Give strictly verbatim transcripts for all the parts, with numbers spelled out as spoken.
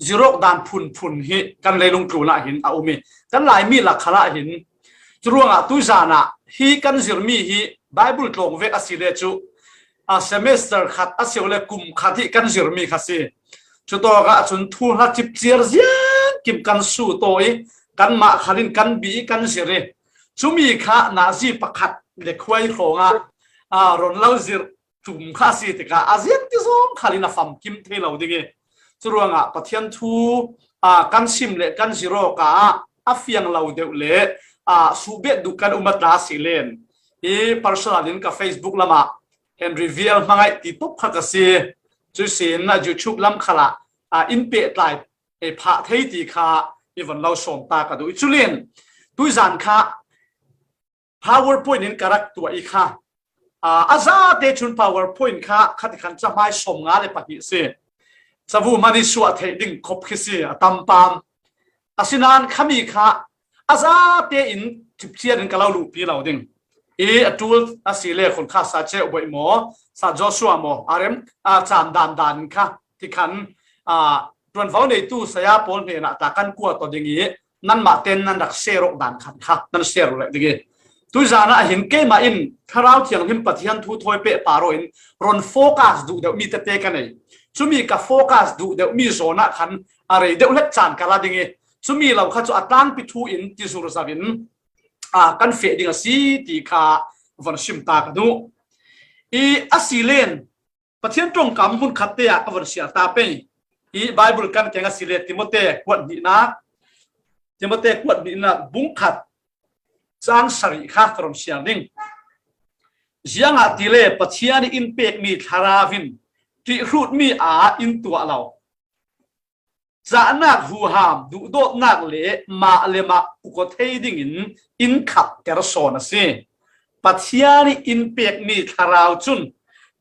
zirawk dan phunphun hi kan leilung tlunah hin a um i, kan Laimi lak khalah hin. Curuangah tuizanah hi kan zirmi hi Bible tlawng vek a si le cu, a semester khat a si le kum khat hi kan zirmi kha si. Cutawkah cun thuhla cipciar ziangkim kan su taw i, kanmah khalin kan bi i kan zir i, cumi kha nazi pakhat le khuai hrawngah, aa, ron lo zirh tum kha a si tikah a ziangti zawng khalin a famkim thei lo ding i, curuangah Pathian thu, aa, kan sim le kan zir awkah a fiang lo deuh le, aa, suhbet duh kan um a tla si len i, personal in ka Facebook lamah Henry Vial Hmangaih ti pop kha ka si. Cuisin a YouTube lam khalah, aa, in pehtlai, e, phah thei ti kha i von lo sawm ta ka duh i. Culin tuizan kha PowerPoint in ka rak tuah i kha, aa, a zate cun PowerPoint kha khatikhan cahmai sawm nga le pahnih si. Cabu hmani suah theih ding khop khi si a tampam. Asinain khami kha a zate in cipciar in ka lo luhpi lo ding i, a ṭul a si le khun kha sa ceu bawi maw, sa Joshua maw, a rem, aa, caan dan dan in kha tikhan, aa, ṭuanvo neitu saya pawl hnenah ta kan kuat aw ding i, nanmah ten nan rak share awk dan khan kha nan share awk leh ding i. Tuizan ah hin keimah in Thlarau Thianghlim Pathian thu thawi pehpar aw in ron focus duh deuh mi tete ka nei. Cumi ka focus duh deuh mi zawn ah khan a rei deuh hlet caan ka la ding i, cumi lo kha cu a tlangpi thu in ti zurzav in, aa, kan feh ding a si ti kha von sim ta ka duh. I a si len Pathian ṭongkam hmun khat te ah ka von siar ta pei. I Bible kan keng a si le Timote kuat hnihnak, Timote kuat hnihnak bung khat cang sarih kha ka von siar ding. Ziangahtile Pathian i in pekmi thlarau in ṭihhrutmi ah in tuah lo. Cahnak huham, duhdawtnak le mah le mah uk aw thei dingin in khatter sawn a si. Pathian i in pekmi thlarau cun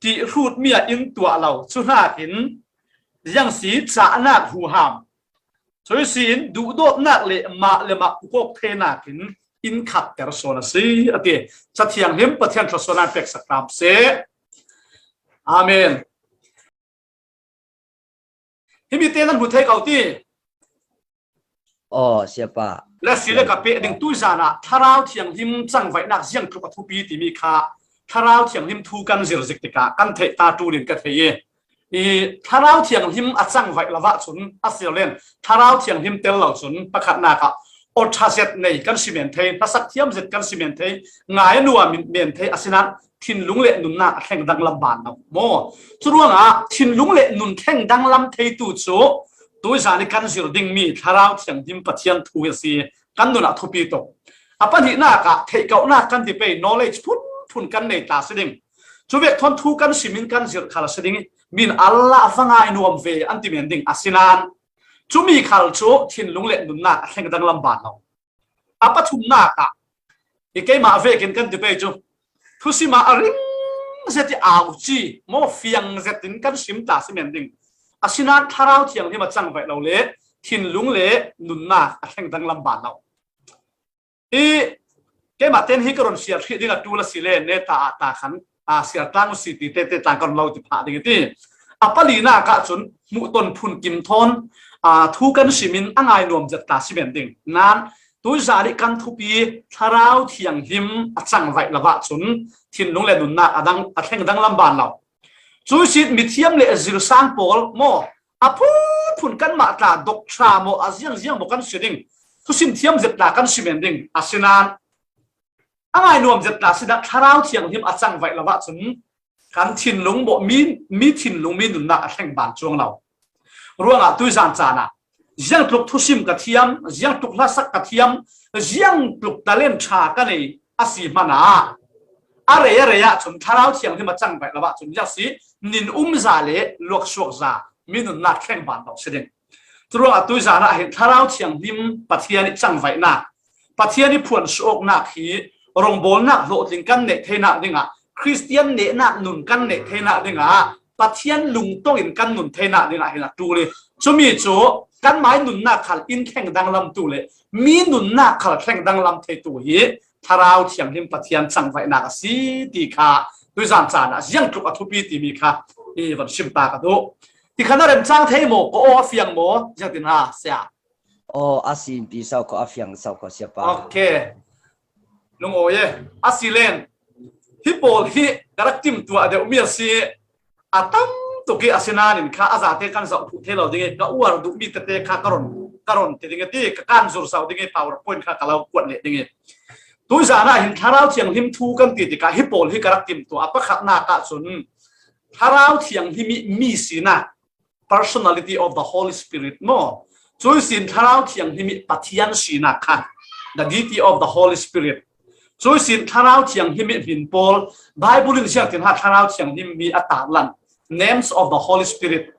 ṭihhrutmi ah in tuah lo. Cuhnakin ziangsi cahnak huham, cuisin duhdawtnak le mah le mah uk aw theinak in in khatter sawn a si, a ti. Cathianghlim Pathian thluasuahnak peksak hram seh. Amen. Himi te nan hmu thei ko ti. Aw, siapa. Le si le ka peh ding tuizan ah Thlarau Thianghlim cangvaihnak ziangtluk a thupi timi kha Thlarau Thianghlim thu kan zir zik tikah kan theih ta ṭul in ka thei i, i Thlarau Thianghlim a cangvaih lo ahcun a si lo len Thlarau Thianghlim tel lo cun pakhatnak ah aw ṭha zet nei kan si men thei, hlasak thiam zet kan si men thei, ngai a nuam men thei, asinain thinlung le nunnak a thleng danglam ban lo maw? Curuangah thinlung le nun thleng danglam theitu cu tuizan i kan zir dingmi Thlarau Thianghlim Pathian thu a si, kan nun ah thupi tuk. A pahnihnak ah theihkauhnak kan ti pei, knowledge phunphun kan nei ta si ding. Cuvek thawn thu kan sim in kan zir khal a si ding i, min Allah va ngai nuam ve an ti men ding, asinain cumi khal cu thinlung le nunnak a thleng danglam ban lo. A pathumnak ah i keimah vekin kan ti pei cu thusim ah a ring zet i au ci maw, fiang zet in kan sim ta si men ding. Asinain Thlarau Thianghlim a cangvaih lo le thinlung le nunnak a thleng danglam ban lo. I keimah ten hi ka ron siar hrih ding a ṭul a si le neta ah ta khan, aa, siar tlang u si ti tete tlang ka ron lo ti phah ding i ti. A palinak ah cun hmuhton phun kim thawn, aa, thu kan sim in a ngai nuam zet ta si men ding. Nan tuizan i kan thupi Thlarau Thianghlim a cangvaih lo ahcun thinlung le nunnak a dang, a thleng danglam ban lo. Cuisin mithiam le zirsang pawl maw, a phunphun kanmah tla doctor maw, a ziangziang maw kan si ding, thusim thiam zet tla kan si men ding, asinain a ngai nuam zet tla si dah Thlarau Thianghlim a cangvaih lo ahcun kan thinlung maw, mi, mi thinlung, mi nunnak a thleng ban cuang lo. Ruangah tuizan caan ah ziangtluk thusim ka thiam, ziangtluk hlasak ka thiam, ziangtluk talent ṭha ka nei a si hmanah a rei a rei ahcun Thlarau Thianghlim a cangvaih lo ahcun ziangsi nin umza le luaksuakza mi nunnak thleng ban lo si ding. Curuangah tuizan ah hin Thlarau Thianghlim Pathian i cangvaihnak, Pathian i phuan suahnak hi rongbawlnak hlawhtling kan neih theinak dingah, Khristian nehnak nun kan neih theinak dingah, Pathian lungtong in kan nun theinak dingah hin a ṭul i, cumi cu kanmai nunnak khal in thleng danglamtu le mi nunnak khal thleng danglam theitu hi Thlarau Thianghlim Pathian cangvaihnak a si ti kha tuizan caan ah ziangtluk a thupi timi kha i von sim ta ka duh. Ti khan a remchang thei maw, ko aw a fiang maw, ziangtin ha, sia. Aw, a si ti sau ko, a fiang sau ko, siapa. Ok. Lungawi e, a si len. Hi pawl hi ka rak timtuah deuh mi a si, a tam tuk i a si nain kha a zate kan zoh phuh thei lo ding i, ka uar duh mi tete kha ka ron, ka ron ti ding i ti, ka kan zur sau ding i, PowerPoint kha ka lo kuat leh ding i. Tui zan ah hin Thlarau Thianghlim thu kan ti tikah hi pawl hi ka rak timtuah a, pakhatnak ah cun Thlarau Thianghlim i mi sinak, personality of the Holy Spirit maw? Cuisin Thlarau Thianghlim i Pathian sinak kha, the deity of the Holy Spirit. Cuisin Thlarau Thianghlim i hmin pawl, Bible in ziangtin ha Thlarau Thianghlim mi a tarlan, names of the Holy Spirit.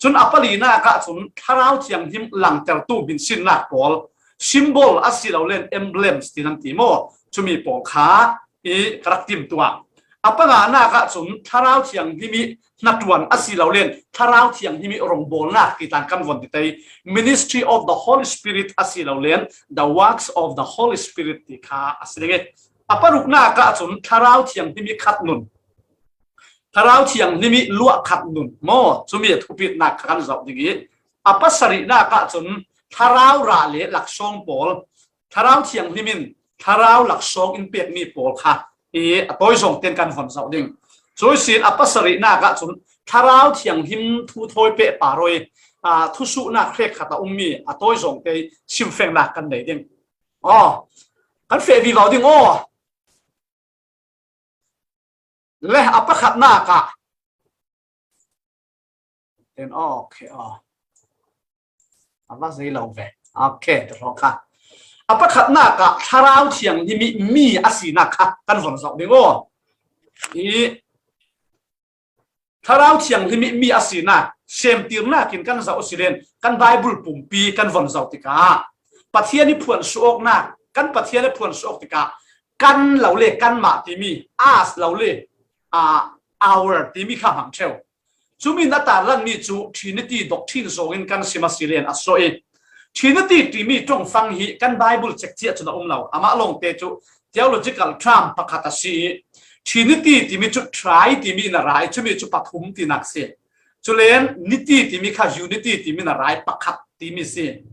Cun a palinak ah cun Thlarau Thianghlim langtertu hminsinnak pawl, symbol a si lo len emblems ti nan ti maw? Cumi pawl kha i ka rak timtuah. A panganak ah cun Thlarau Thianghlim i hnaṭuan a si lo len Thlarau Thianghlim i rongbawlnak ti tan kan von ti tei, ministry of the Holy Spirit a si lo len the works of the Holy Spirit ti kha a si ding i. A paruknak ah cun Thlarau Thianghlim i khat nun, Thlarau Thianghlim i luah khat nun maw, cumi a thupitnak kha kan zoh ding i, a pasarihnak ah cun Thlarau rah le laksawng pawl, Thlarau Thianghlim in Thlarau laksawng in pekmi pawl kha i a tawizawng ten kan von zoh ding. Cuisin a pasarihnak ah cun Thlarau Thianghlim thu thawi pehpar aw i, aa, thusuhnak hrekkhat a ummi a tawizawng te i simfengnak kan nei ding. Aw, kan feh vivo ding aw. Le a pakhatnak ah. Ten, ok, aw. A va zei lo ve. Ok, tu hrawng kha. A pakhatnak ah Thlarau Thianghlim i mi a sinak kha kan von zoh ding aw. I Thlarau Thianghlim i mi a sinak, semtirnak in kan zoh a si len, kan Bible pumpi kan von zoh tikah, Pathian i phuansuahawknak, kan Pathian i phuansuahawk tikah, kan lo le kanmah timi, us lo le, aa, our timi kha hmang ṭheu. Cumi na tarlanmi cu Trinity doctrine zawngin kan sim a si len a suah i, Trinity timi ṭongfang hi kan Bible cekciah cun a um lo. Amah lawngte cu theological term pakhat a si i, Trinity timi cu tri timi na ra i, cumi cu pathum tinak si. Culen niti timi kha unity timi na ra i, pakhat timi si.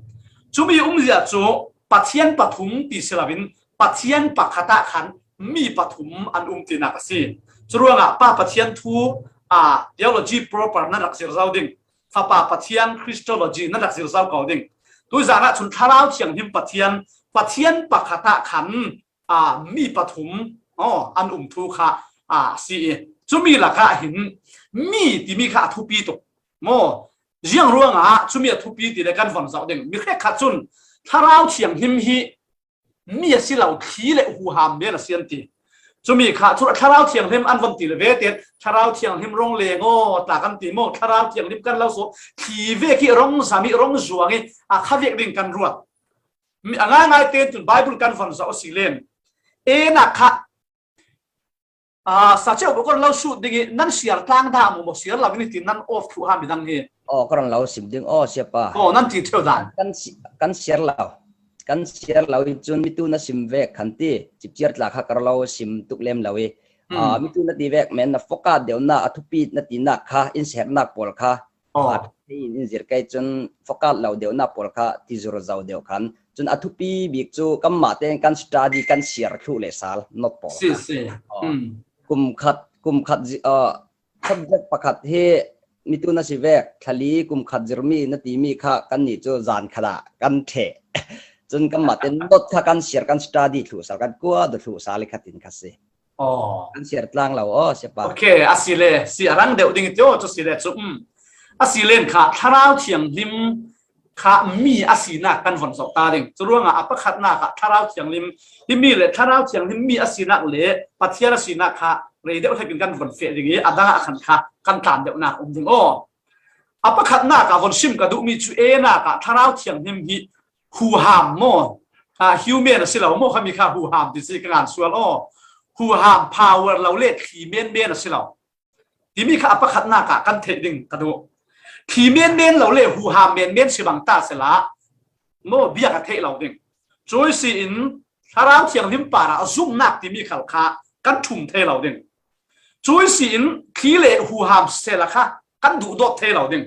Cumi umzia cu Pathian pathum ti si loin Pathian pakhat ah khan mi pathum an um tinak a si. Curuangah Pa Pathian thu, aa, theology proper nan rak zir zo ding. Fapa Pathian Christology nan rak zir zo ko ding. Tuzan ah cun Thlarau Thianghlim Pathian, Pathian pakhat ah khan, aa, mi pathum, aw, an um thu kha, aa, a si i, cumi lakah hin mi timi kha a thupi tuk maw? Ziang ruangah cumi a thupi ti le kan von zoh ding. Mi hrekkhat cun Thlarau Thianghlim hi mi a si lo, thli le huham men a si an ti. Cumi kha cu Thlarau Thianghlim an von ti le ve tein Thlarau Thianghlim rong leng aw tla kan ti maw? Thlarau Thianghlim kan lo sawh, thli vek i rong zam i rong zuang i a kha vek ding kan ruat. Mi a ngaingai tein cun Bible kan von zoh a si len. Enak kha, aa, sa ceu ko kan lo sut ding i nan siar tlang dah mu maw, siar lo in ti nan off thu ha midang hi. Aw, ka ron lo sim ding aw, siapa. Aw, nan ti ṭheu dan. Kan si-, kan siar lo. Kan siar lo i cun mitu na sim vek khan ti, cipciar tla kha ka ron lo sim tuk lem lo i. Hmm. Aa, mitu na ti vek men na focus deuhnak, a thupi na tinak kha, in sernak pawl kha, aw, aa, in, in zir kei cun focus lo deuhnak pawl kha ti zur zo deuh khan. Cun a thupi bik cu kanmah tein kan study, kan siar thluh le sal, not pawl kha. Si, si. Aw. Hmm. Kum khat, kum khat zi-, aa, subject pakhat hi mitu na si vek, thla li kum khat zirmi na timi kha kannih cu zan khat ah kan ṭheh. Cun kanmah tein not kha kan siar, kan study thluh sal, kan kuat thluh sal i khatin kha si. Aw. Kan siar tlang lo, aw, siapa. Ok, a si le, si a rang deuh ding i tio, cu si le cu, um. A si len kha, Thlarau Thianghlim kha mi a sinak kan von zoh ta ding. Cu ruangah a pakhatnak ah Thlarau Thianghlim, hi mi le Thlarau Thianghlim mi a sinak le Pathian a sinak kha rei deuh hlek in kan von feh ding i, a dang ah khan kha kan tlan deuhnak um ding aw. A pakhatnak ah von sim ka duhmi cu enak ah Thlarau Thianghlim hi huham maw? Ah, human a si lo maw? Khami kha huham ti si ka ngan sual aw. Huham power lo le thli menmen a si lo. Timi kha a pakhatnak ah kan theih ding ka duh. Thli menmen lo le huham menmen si bang ta sehla, maw, biak a theih lo ding. Cui si in Thlarau Thianghlim parah a zumhnak timi khal kha kan ṭhum thei lo ding. Cui si in thli le huham sehla kha kan duhdawt thei lo ding.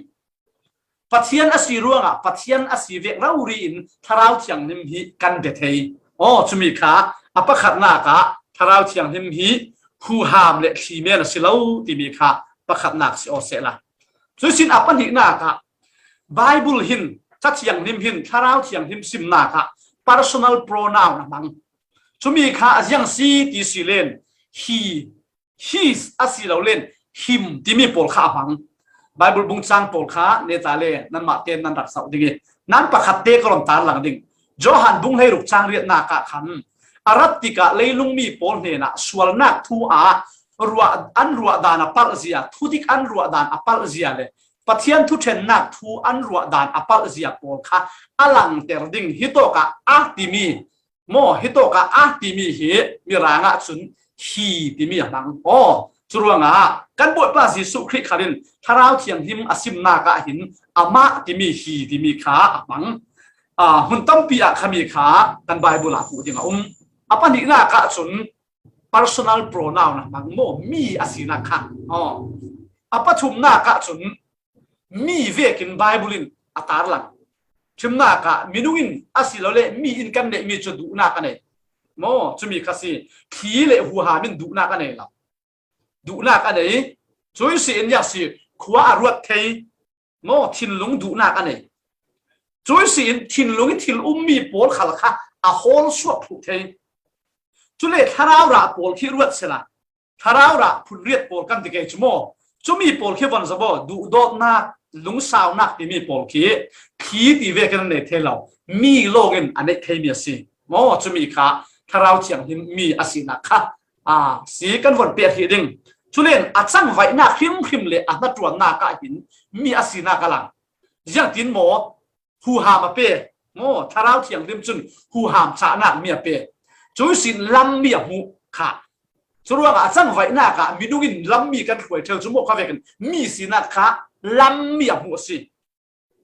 Pathian a si ruangah Pathian a si vek rori in Thlarau Thianghlim hi kan bia thei. Aw, cumi kha a pakhatnak ah Thlarau Thianghlim hi huham le thlimen a si lo timi kha pakhatnak si aw sehla. Cuisin a pahnihnak ah Bible hin, Ca Thianghlim hin Thlarau Thianghlim simnak ah personal pronoun a hmang. Cumi kha a ziang si ti si len, he, his a si lo len, him timi pawl kha a hmang. Bible bungcang pawl kha neta le nanmah tein nan rak sauh ding i, nan pakhat te ka lon tarlang ding. Johan bung hleiruk cang riatnak ah khan a rat tikah leilungmi pawl hnenah sualnak thu ah ruah, an ruah dan a palh zia, thudik an ruah dan a palh zia le Pathian thuṭhennak thu an ruah dan a palh zia pawl kha a langter ding. Hitawkah a timi, maw, hitawkah a timi hi Mirang ah cun he timi a hmang. Aw, curuangah kan Bawipa Jesuh Khrih khal in Thlarau Thianghlim a simnak ah hin amah timi, he timi kha a hmang. Aa, hmun tampi ah khami kha kan Bible ah hmuh ding a um. A pahnihnak ah cun personal pronoun a hmang, maw, mi a sinak kha. Aw. A pathumnak ah cun mi vekin Bible in a tarlang. Thimnak ah minung in a si lo le mi in kan neihmi cu duhnak a nei. Maw, cumi kha si. Thli le huham in duhnak a nei lo. Duhnak a nei. Cui si in yak si, khua a ruat thei, maw, thinlung duhnak a nei. Cui si in thinlung i thil ummi pawl khal kha a hawl suak thluh thei. Cule thlarau rah pawl khi ruat sela, thlarau rah phunriat pawl kan ti kei cu maw? Cumi pawl khi von zabaw, duhdawtnak, lungsaunak timi pawl khi thli ti vekin an nei thei lo. Mi lawngin a neih theimi a si. Maw, cumi kha Thlarau Thianghlim mi a sinak kha, aa, si kan von pek hi ding. Culen a cangvaihnak hrimhrim le a hnaṭuannak ah hin mi a sinak a lang. Ziangtin maw? Huham a pe. Maw, Thlarau Thianghlim cun huham cahnak mi a pe. Cui sin lam mi a hmuh kha. Curuangah a cangvaihnak ah minung in lam mi kan hruai ṭheu cu maw, kha vekin mi sinak kha lam mi a hmuh a si.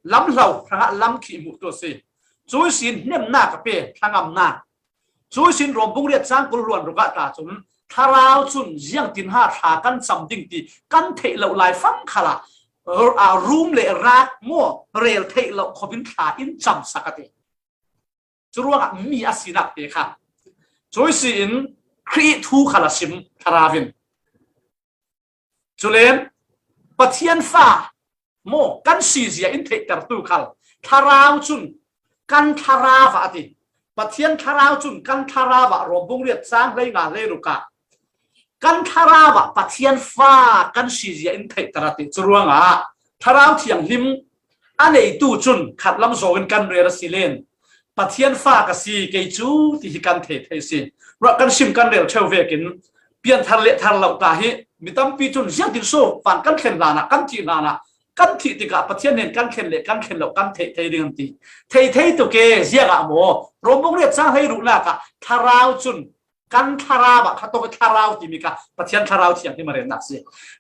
Lam hlo hrangah lam khih hmuh tu a si. Cui sin hnemnak a pe, thlangamnak. Cui sin Rom bung riat cang kul hluan ruk ah ta cun thlarau cun ziangtin ha thla kan cam ding ti kan theih loh lai fang khalah, aa, rum le rak maw, rel theih loh khopin thla in camsak a ti. Curuangah mi a sinak te kha cui si in Khrih thu kha la sim thlarau in. Culen Pathian fa maw kan si zia in theihtertu khal thlarau cun kan thlarau ah a ti. Pathian thlarau cun kan thlarau ah Rom bung riat cang hlei nga hlei ruk ah kan thlarau ah Pathian fa kan si zia in theihter a ti. Curuangah Thlarau Thianghlim a neitu cun khatlam zo in kan rel a si len Pathian fa ka si kei cu ti hi kan thei thei si. Ruah kan sim kan rel ṭheu vekin pianthar le thar lo ta hi mi tampi cun ziangtin so van kan thlen hlanah kan thih hlanah kan thih tikah Pathian hnen kan thlen le kan thlen lo kan theih thei ding an ti. Thei thei tuk e, ziangah maw? Rom bung riat cang hlei ruknak ah thlarau cun kan thlarau ah kha tawk i thlarau timi kha Pathian Thlarau Thianghlim a relnak si.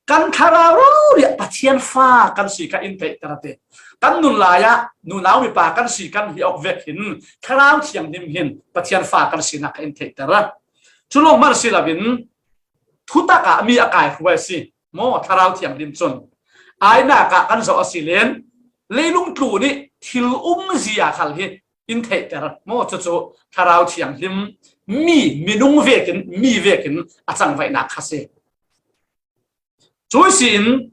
Kan thlarau rori ah Pathian fa kan si kha in theihter a ti. Kan nun lai ah nunau mipa kan si kan hi awk vek hin Thlarau Thianghlim hin Pathian fa kan sinak kha in theihter a. Cu lawng man si loin thutak ah mi a kai hruai si. Maw Thlarau Thianghlim cun ainak ah kan zoh a si len leilung tlu nih thil um zia khal hi in theihter. Maw cucu Thlarau Thianghlim mi, minung vekin, mi vekin a cangvaihnak kha si. Cui si in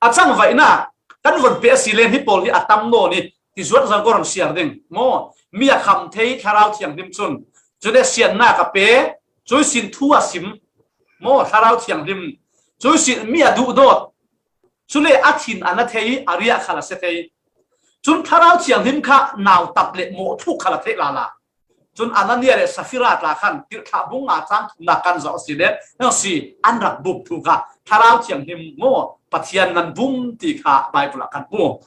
a cangvaihnak kan von pe a si len hi pawl hi a tam nawn i ti zuat zong ka run siar ding. Maw mi a kham thei Thlarau Thianghlim cun cule siannak a pe, cui sin thu a sim. Maw Thlarau Thianghlim cui sin mi a duhdawt, cule a thin a na thei, a riah khal a si thei. Cun Thlarau Thianghlim kha nautat le mawhthluk khal a theih lala. Cun Anania le Safira tla khan tirhthlah bung nga cang thumnak kan zoh a si le, nang si an rak bum thu kha Thlarau Thianghlim maw Pathian nan bum ti kha Baibal ah kan hmu.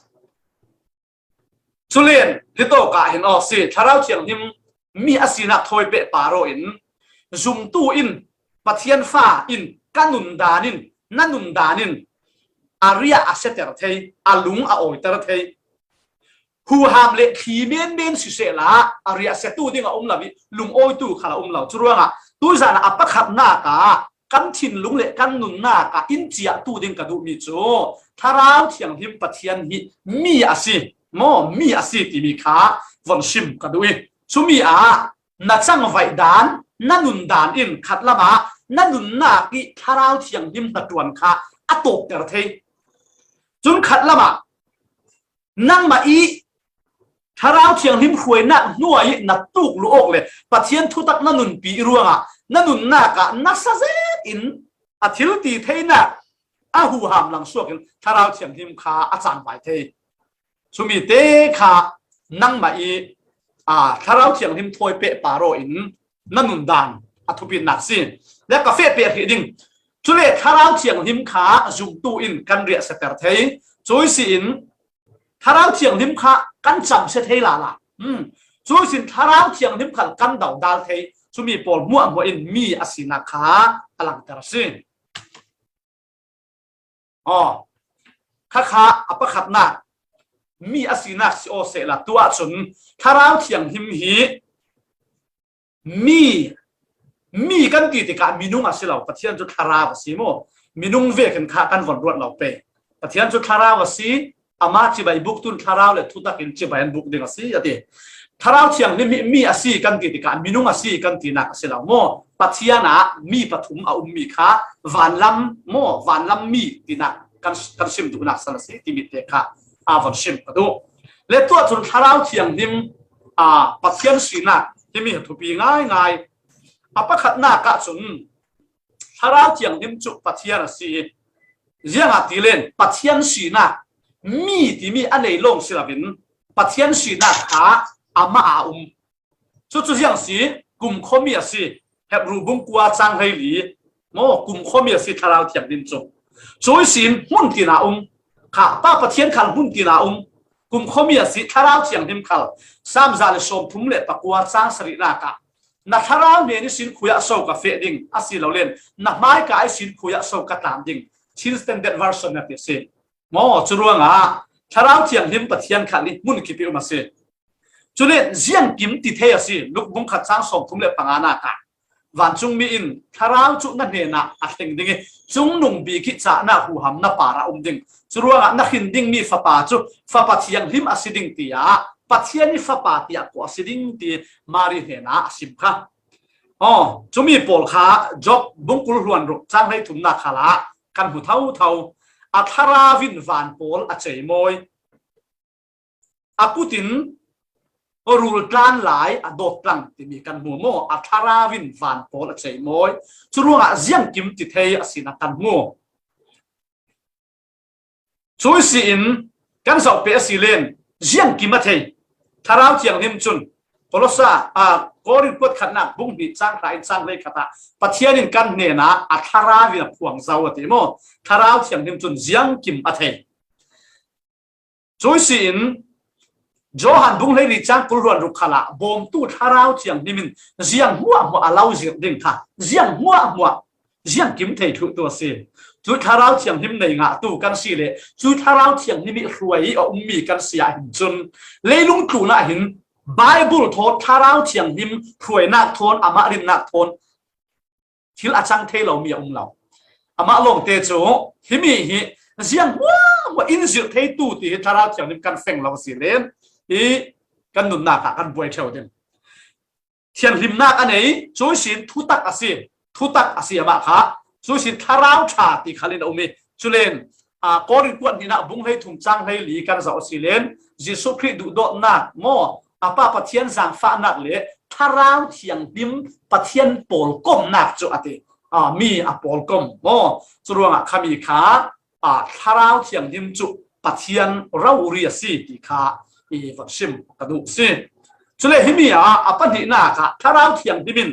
Culen hitawk ah hin aw si, Thlarau Thianghlim mi a sinak thawi peh paro in zumtu in Pathian fa in ka nun dan in, na nun dan in a riah a siater thei, a lung a awiter thei. Huham le thli menmen sisehla a riah siatu ding a um lo i lungawitu khal a um lo. Curuangah tuizan ah a pakhatnak ah kan thinlung le kan nunnak ah in ciahtu ding ka duhmi cu Thlarau Thianghlim Pathian hi mi a si maw, mi a si timi kha von sim ka duh i, cumi ah na cangvaih dan, na nun dan in khat lam ah na nunnak i Thlarau Thianghlim hnaṭuan kha a tawpter thei. Cun khat lam ah nangmah i Thlarau Thianghlim hruainak hnuai i na tuk luh awk le Pathian thutak na nunpi i ruangah na nunnak ah nasa zet in a thil ti theinak a huham lang suak in Thlarau Thianghlim kha a cangvai thei. Cumi te kha nangmah i, aa, Thlarau Thianghlim thawi pehpar aw in na nun dan a thupitnak si. Le ka feh peh hrih ding. Cule Thlarau Thianghlim kha zumtu in kan riahsiater thei. Cui si in Thlarau Thianghlim kha kan camsia thei lala. Hmm. Cui sin Thlarau Thianghlim khal kan dodal thei. Cumi pawl hmuahhmuah in mi a sinak kha a langter a si. Aw, khakha a pakhatnak mi a sinak si aw sehla, tuah cun Thlarau Thianghlim hi mi, mi kan ti tikah minung a si lo, Pathian cu thlarau a si maw? Minung vekin kha kan von ruat lo pei. Pathian cu thlarau a si, amah cibai buk tun thlarau le thutak in cibai an buk ding a si, a ti. Thlarau Thianghlim hi mi a si kan ti tikah minung a si kan tinak a si lo maw? Pathian ah mi pathum a ummi kha vanlam maw, vanlam mi tinak kan, kan sim duhnak san a si timi te kha a von sim ka duh. Le tuah cun Thlarau Thianghlim, aa, Pathian sinak himi a thupi ngaingai. A pakhatnak ah cun Thlarau Thianghlim cu Pathian a si i, ziangahtile Pathian sinak mi timi a nei lawng si loin Pathian sinak kha amah a um. Cucu ziang si, kumkhuami a si, Hebru bung kua cang hleili maw, kumkhuami a si Thlarau Thianghlim cu. Cui sin hmun tin a um, kha Pa Pathian khal hmun tin a um, kumkhuami a si Thlarau Thianghlim khal, Saam za le sawmthum le pakua cang sarihnak ah, na thlarau hnen ihsin khui ah so ka feh ding, asilole na hmaika ihsin khui ah so ka tlan ding, Chin Standard Version na ti a si. Maw, cu ruangah Thlarau Thianghlim Pathian khal nih hmun kip i um a si. Cule ziangkim ti thei a si, Luk bung khat cang sawmthum le panganak ah, vancungmi in thlarau cu na hnenah a thleng ding i, cungnung bik i cahnak huham na par a um ding. Cu ruangah na hrin dingmi fapa cu Fapa Thianghlim a si ding, tiah Pathian i Fapa tiah kua a si ding ti Mari hnenah a sim kha. Aw, cumi pawl kha Job bung kul hluan ruk cang hleithumnak khalah kan hmu thotho. A thlarau in van pawl a ceimawi, a kut in rul tlan lai a dawt tlang timi kan hmu maw? A thlarau in van pawl a ceimawi. Cu ruangah ziangkim ti thei a sinak kan hmu. Cui si in kan zoh peh a si len, ziangkim a thei. Thlarau Thianghlim cun Kolosa, a, Korin kuat khatnak bung hnih cang hra in cang hlei khat ah Pathian in kan hnenah a thlarau in a phuang zo a ti maw? Thlarau Thianghlim cun ziangkim a thei. Cui si in Johan bung hleili cang kul hluan ruk khalah bawmtu Thlarau Thianghlim in ziang hmuahhmuah a lo zirh ding kha, ziang hmuahhmuah, ziangkim thei thluhtu a si. Cu Thlarau Thianghlim nei ngahtu kan si le cu Thlarau Thianghlim i hruai i a ummi kan si ah hin cun, leilung tlun ah hin Baibal thawn, Thlarau Thianghlim hruainak thawn, amah rinnak thawn thil a cang thei lomi a um lo. Amah lawngte cu himi hi ziang hmuahhmuah in zirh theitu ti hi Thlarau Thianghlim kan feng lo a si len i kan nunnak ah kan buai ṭheu ding. Thianhlimnak a nei, cui sin thutak a si, thutak a si amah kha, cui sin Thlarau ṭha ti khal in a um i, culen, aa, Korin kuat hnihnak bung hleithum cang hleili kan zoh a si len, Jesuh Khrih duhdawtnak maw, a Pa Pathian zaangfahnak le Thlarau Thianghlim Pathian pawlkomnak cu a ti. Aa, mi a pawlkom maw, cu ruangah khami kha, aa, Thlarau Thianghlim cu Pathian rori a si ti kha i von sim ka duh si. Cule himi ah a pahnihnak ah Thlarau Thianghlim in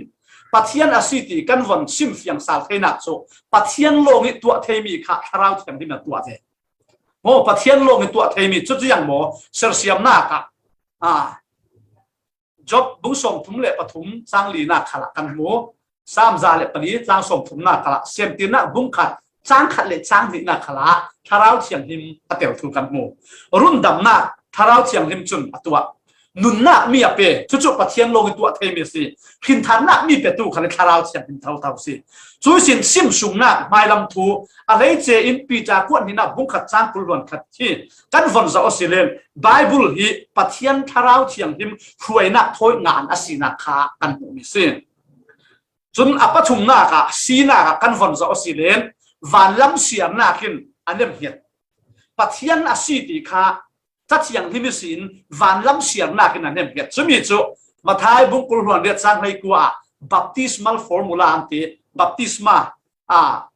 Pathian a si ti kan von sim fiang sal theinak cu Pathian lawng i tuah theimi kha Thlarau Thianghlim in a tuah ve. Maw, Pathian lawng i tuah theimi cu ziang maw? Sersiamnak ah, aa, Job bung sawmthum le pathum cang linak khalah kan hmu. Saam za le pali cang sawmthumnak khalah, Semtirnak bung khat cang khat le cang hnihnak khalah Thlarau Thianghlim a tel thu kan hmu. Rundamnak Thlarau Thianghlim cun a tuah. nunnak mi a pe, cucu Pathian lawng in tuah thei mi a si. Hrinthar nak mi petu kha le Thlarau Thianghlim thotho si. Cuih sin sim sungnak hmailam thu a hleice in Peter kuat hnihnak bung khat cang kul hluan khat hi kan von zoh a si len Bible hi Pathian Thlarau Thianghlim hruainak thawi ngan a sinak kha kan hmuh mi si. Cun a pathumnak ah sinak ah kan von zoh a si len vanlam siarnak in a nemhiat. Pathian a si ti kha Cathianghlim ihsin vanlam siarnak in a nemhiat. Cumi cu Matthai bung kul hluan riat cang hleikua ah baptismal formula an ti, baptisma a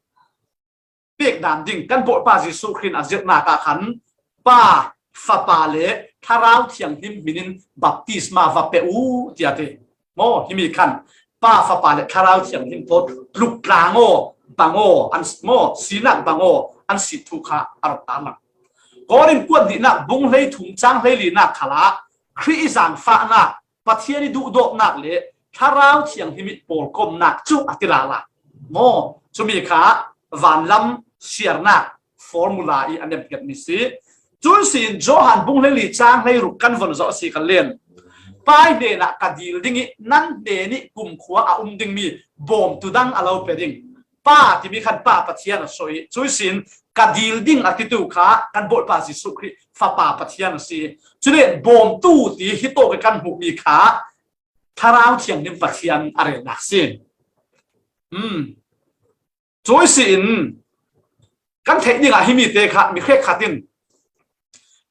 pek dan ding kan Bawipa Jesuh Khrih in a zirhnak ah khan Pa, Fapa le Thlarau Thianghlim hmin in baptisma va pe u tiah a ti. Maw, himi khan Pa, Fapa le Thlarau Thianghlim pawl tluk tlang aw, bang aw, an maw, sinak bang aw, an si thu kha a rak tarlang. Korin kuat hnihnak bung hleithum cang hleilinak khalah Khrih i zaangfahnak, Pathian i duhdawtnak le Thlarau Thianghlim i pawlkomnak cu a ti lala. Maw, cumi kha vanlam siarnak formula i a nemhiatmi si. Cun si in Johan bung hleili cang hleiruk kan von zoh a si kha len. Pa i hnenah ka dil ding i nan hnen i kumkhua a um dingmi bawmtu dang a lo pe ding. Pa timi khan Pa Pathian a soi. Cui sin ka dil ding a titu kha kan Bawipa Jesuh Khrih Fapa Pathian a si. Cule bawmtu ti hi tawk i kan hmuhmi kha Thlarau Thianghlim Pathian a relnak si. Hmm. Cui si in kan theih dingah himi te kha mi hrekkhat in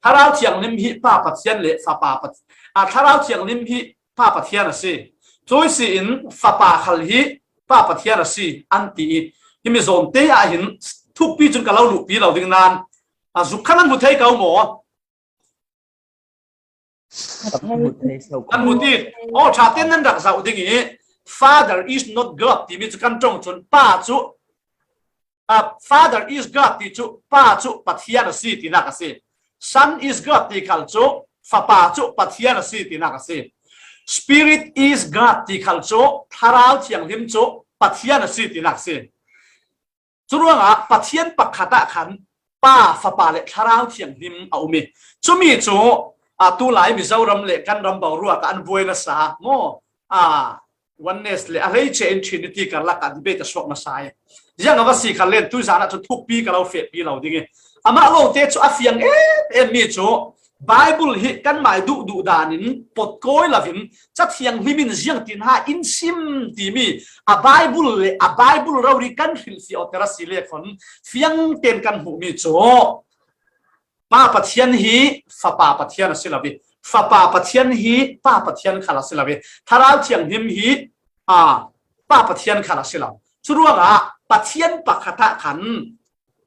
Thlarau Thianghlim hi Pa Pathian le Fapa Pathian, a, Thlarau Thianghlim hi Pa Pathian a si. Cui si in Fapa khal hi Pa Pathian a si an ti i himi zawn te ah hin thukpi cun ka lo luhpi lo ding nan a zuk khan an hmu thei ko maw? Kan hmu ti. Aw, ṭha tein nan rak zoh ding i Father is not God timi cu kan ṭong cun Pa cu, a, Father is God ti cu Pa cu Pathian a si tinak a si. Son is God ti khal cu Fapa cu Pathian a si tinak a si. Spirit is God ti khal cu Thlarau Thianghlim cu Pathian a si tinak a si. Curuangah Pathian pakhat ah khan Pa, Fapa le Thlarau Thianghlim a um i cumi cu, a, tulai Mizoram le kan ram boruak ah an buai nasa maw? A, Oneness le a hleice in Trinity karlak ah debate a suak nasa i ziang a va si kha len tuizan ah cun thukpi ka lo fehpi lo ding i amah lawngte cu a fiang em em mi cu Bible hi kanmai duhduh dan in potkawi lo in Cathianghlim in ziangtin ha in sim timi a Bible le a Bible rori kan hrilhfiah awter a si le khon fiang tein kan hmuhmi cu Pa Pathian hi Fapa Pathian a si lo i Fapa Pathian hi Pa Pathian khal a si lo i Thlarau Thianghlim hi, a, Pa Pathian khal a si lo. Curuangah Pathian pakhat ah khan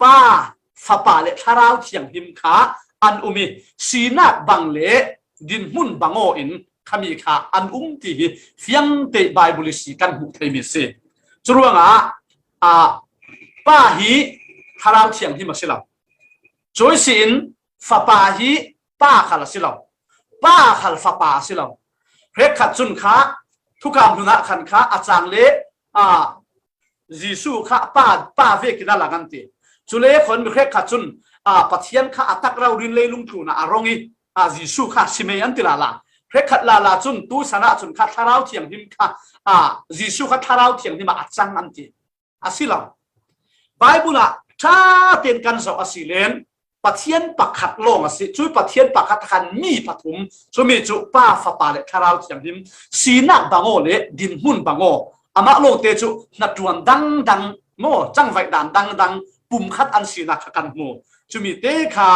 Pa, Fapa le Thlarau Thianghlim kha an um i sinak bang le dinhmun bang aw in khami kha an um ti hi fiangte Bible i si kan hmuh theimi si. Curuangah, a, Pa hi Thlarau Thianghlim a si lo. Cui si in Fapa hi Pa khal a si lo. Pa khal Fapa a si lo. Hrekkhat cun kha thukam hlun ah khan kha a cang le, a, Jesuh kha Pa, Pa vekin a lang an ti. Cule khon mi hrekkhat cun, a, Pathian kha a tak rori in leilung tlun ah a rong i, a, Jesuh kha a si mei an ti lala. Hrekkhat lala cun tusan ah cun kha Thlarau Thianghlim kha, a, Jesuh kha Thlarau Thianghlim ah a cang an ti. A si lo. Bible ah ṭha tein kan zoh a si len Pathian pakhat lawng a si. Cui Pathian pakhat khan mi pathum, cumi cu Pa, Fapa le Thlarau Thianghlim, sinak bang aw le dinhmun bang aw. Amah lawngte cu hnaṭuan dangdang maw, cangvaih dan dangdang pumkhat an sinak kha kan hmu. Cumi te kha,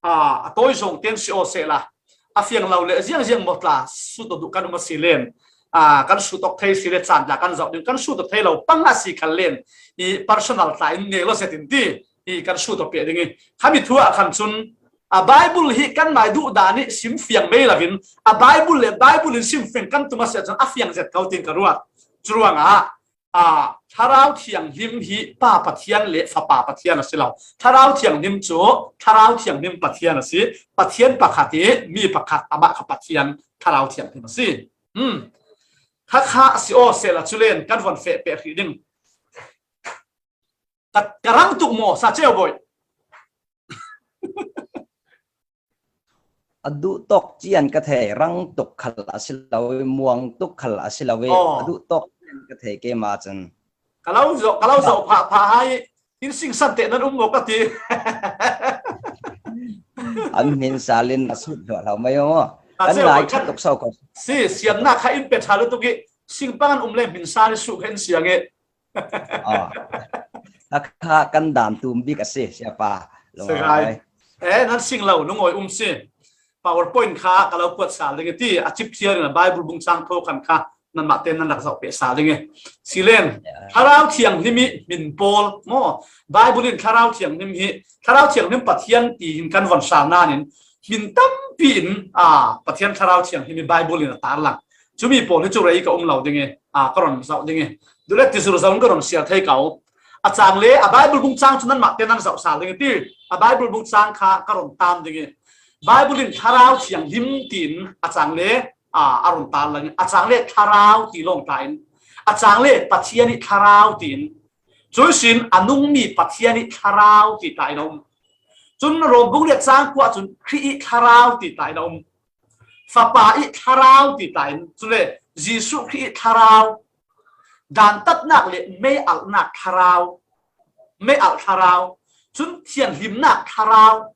a, a tawi zong tein si aw sehla, a fiang lo le ziangziang maw tla sut aw duh kan um a si len, a, kan sut awk thei si le caan tla kan zoh ding, kan sut aw thei lo pang a si khan len i personal tla in nge lo zet in ti i kan sut aw peh ding i khami thu ah khan cun, a, Bible hi kanmai duh dan i sim fiang mei lo in a Bible le Bible in sim fiang kan tum a si ahcun a fiang zet ko tiin ka ruat. Curuangah, a, Thlarau Thianghlim hi Pa Pathian le Fapa Pathian a si lo. Thlarau Thianghlim cu Thlarau Thianghlim Pathian a si. Pathian pakhat i mi pakhat amah kha Pathian Thlarau Thianghlim a si. Hmm. Khakha a si aw sehla culen kan von feh peh hrih ding. Ka, ka rang tuk maw, Sa Ceu Bawi? a duh tawk cian ka thei, rang tuk khal a si lo i, muang tuk khal a si lo i, a duh tawk cian ka thei keimah cun. Ka lo zawh, ka lo zawh phah phah hai, in sing san teh nan um maw ka ti. An hmin sal in a sut luah lo mai aw. Kan ngai ṭha tuk so ko. Si, siamnak kha in pe ṭha lutuk i, sing pang an um le hmin sal i suh kha in siang i. Kha kan dan tum bik a si, siapa. Lungawi. Eh, nan sing lo, lungawi um si. PowerPoint kha ka lo kuat sal ding i ti, a cip thiar in a Bible bung cang thaw khan kha nanmah te nan rak zoh peh sal ding i. Silen, Thlarau Thianghlim i hmin pawl maw? Bible in Thlarau Thianghlim hi, Thlarau Thianghlim Pathian ti hin kan von sal nan in, hmin tampi in, a, Pathian Thlarau Thianghlim i Bible in a tarlang. Cumi pawl hi cu rei ka um lo ding i, a, ka ron zoh ding i. Dulet ti sur zong ka ron siar thei ko. A cang le, a Bible bung cang cu nanmah te nan zoh sal ding i ti. A Bible bung cang kha ka ron tam ding i. Bible in Thlarau Thianghlim tiin a cang le, a, a ron tarlang i. A cang le Thlarau ti lawng ta in. A cang le Pathian i Thlarau tiin. Cui sin a nungmi Pathian i Thlarau ti ta in a um. Cun Rom bung le cang kua cun Khrih i Thlarau ti ta in a um. Fapa i Thlarau ti ta in, cule Jesuh Khrih i Thlarau, dantatnak le mei alhnak thlarau, mei alh thlarau, cun thianhlimnak thlarau.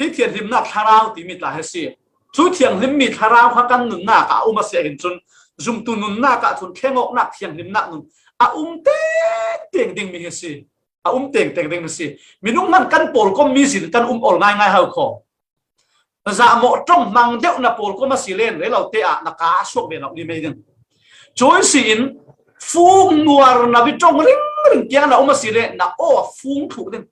Hi thianhlimnak thlarau timi tla hi si. Cu thianghlimmi thlarau kha kan nunnak ah a um a si ahhin cun, zumtu nunnak ah cun thlengawknak thianghlimnak nun a um tengteng dingmi hi si. A um tengteng ding hi si. Minung hman kan pawlkommi zin kan um awl ngaingai hau kho. Na zahmawh ṭong hmang deuh na pawlkom a si len, rei lo te ah na ka a suak ve lo ni mei ding. Cui si in fung nuar na bi ṭong ringring kiang na um a si le, na aw a fung thluh ding.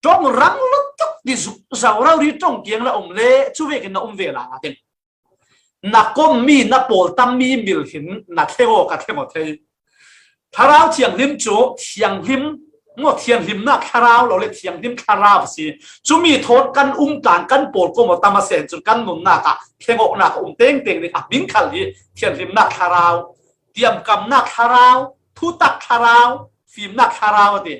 Ṭong rang lutuk ti zu-, zau rau ri ṭong kiang na um le, cu vekin na um ve la ding. Na kommi, na pawl tammi mil hin na thleng aw ka thleng aw thei. Thlarau Thianghlim cu thianghlim, maw, thianhlimnak thlarau lo le thianghlim thlarau a si. Cumi thawn kan um tlang kan pawlkom aw tam a si ahhin cun kan nunnak ah thlengawknak a um tengteng ding a hming khal hi thianhlimnak thlarau, tiamkamnak thlarau, thutak thlarau, fimnak thlarau a ti.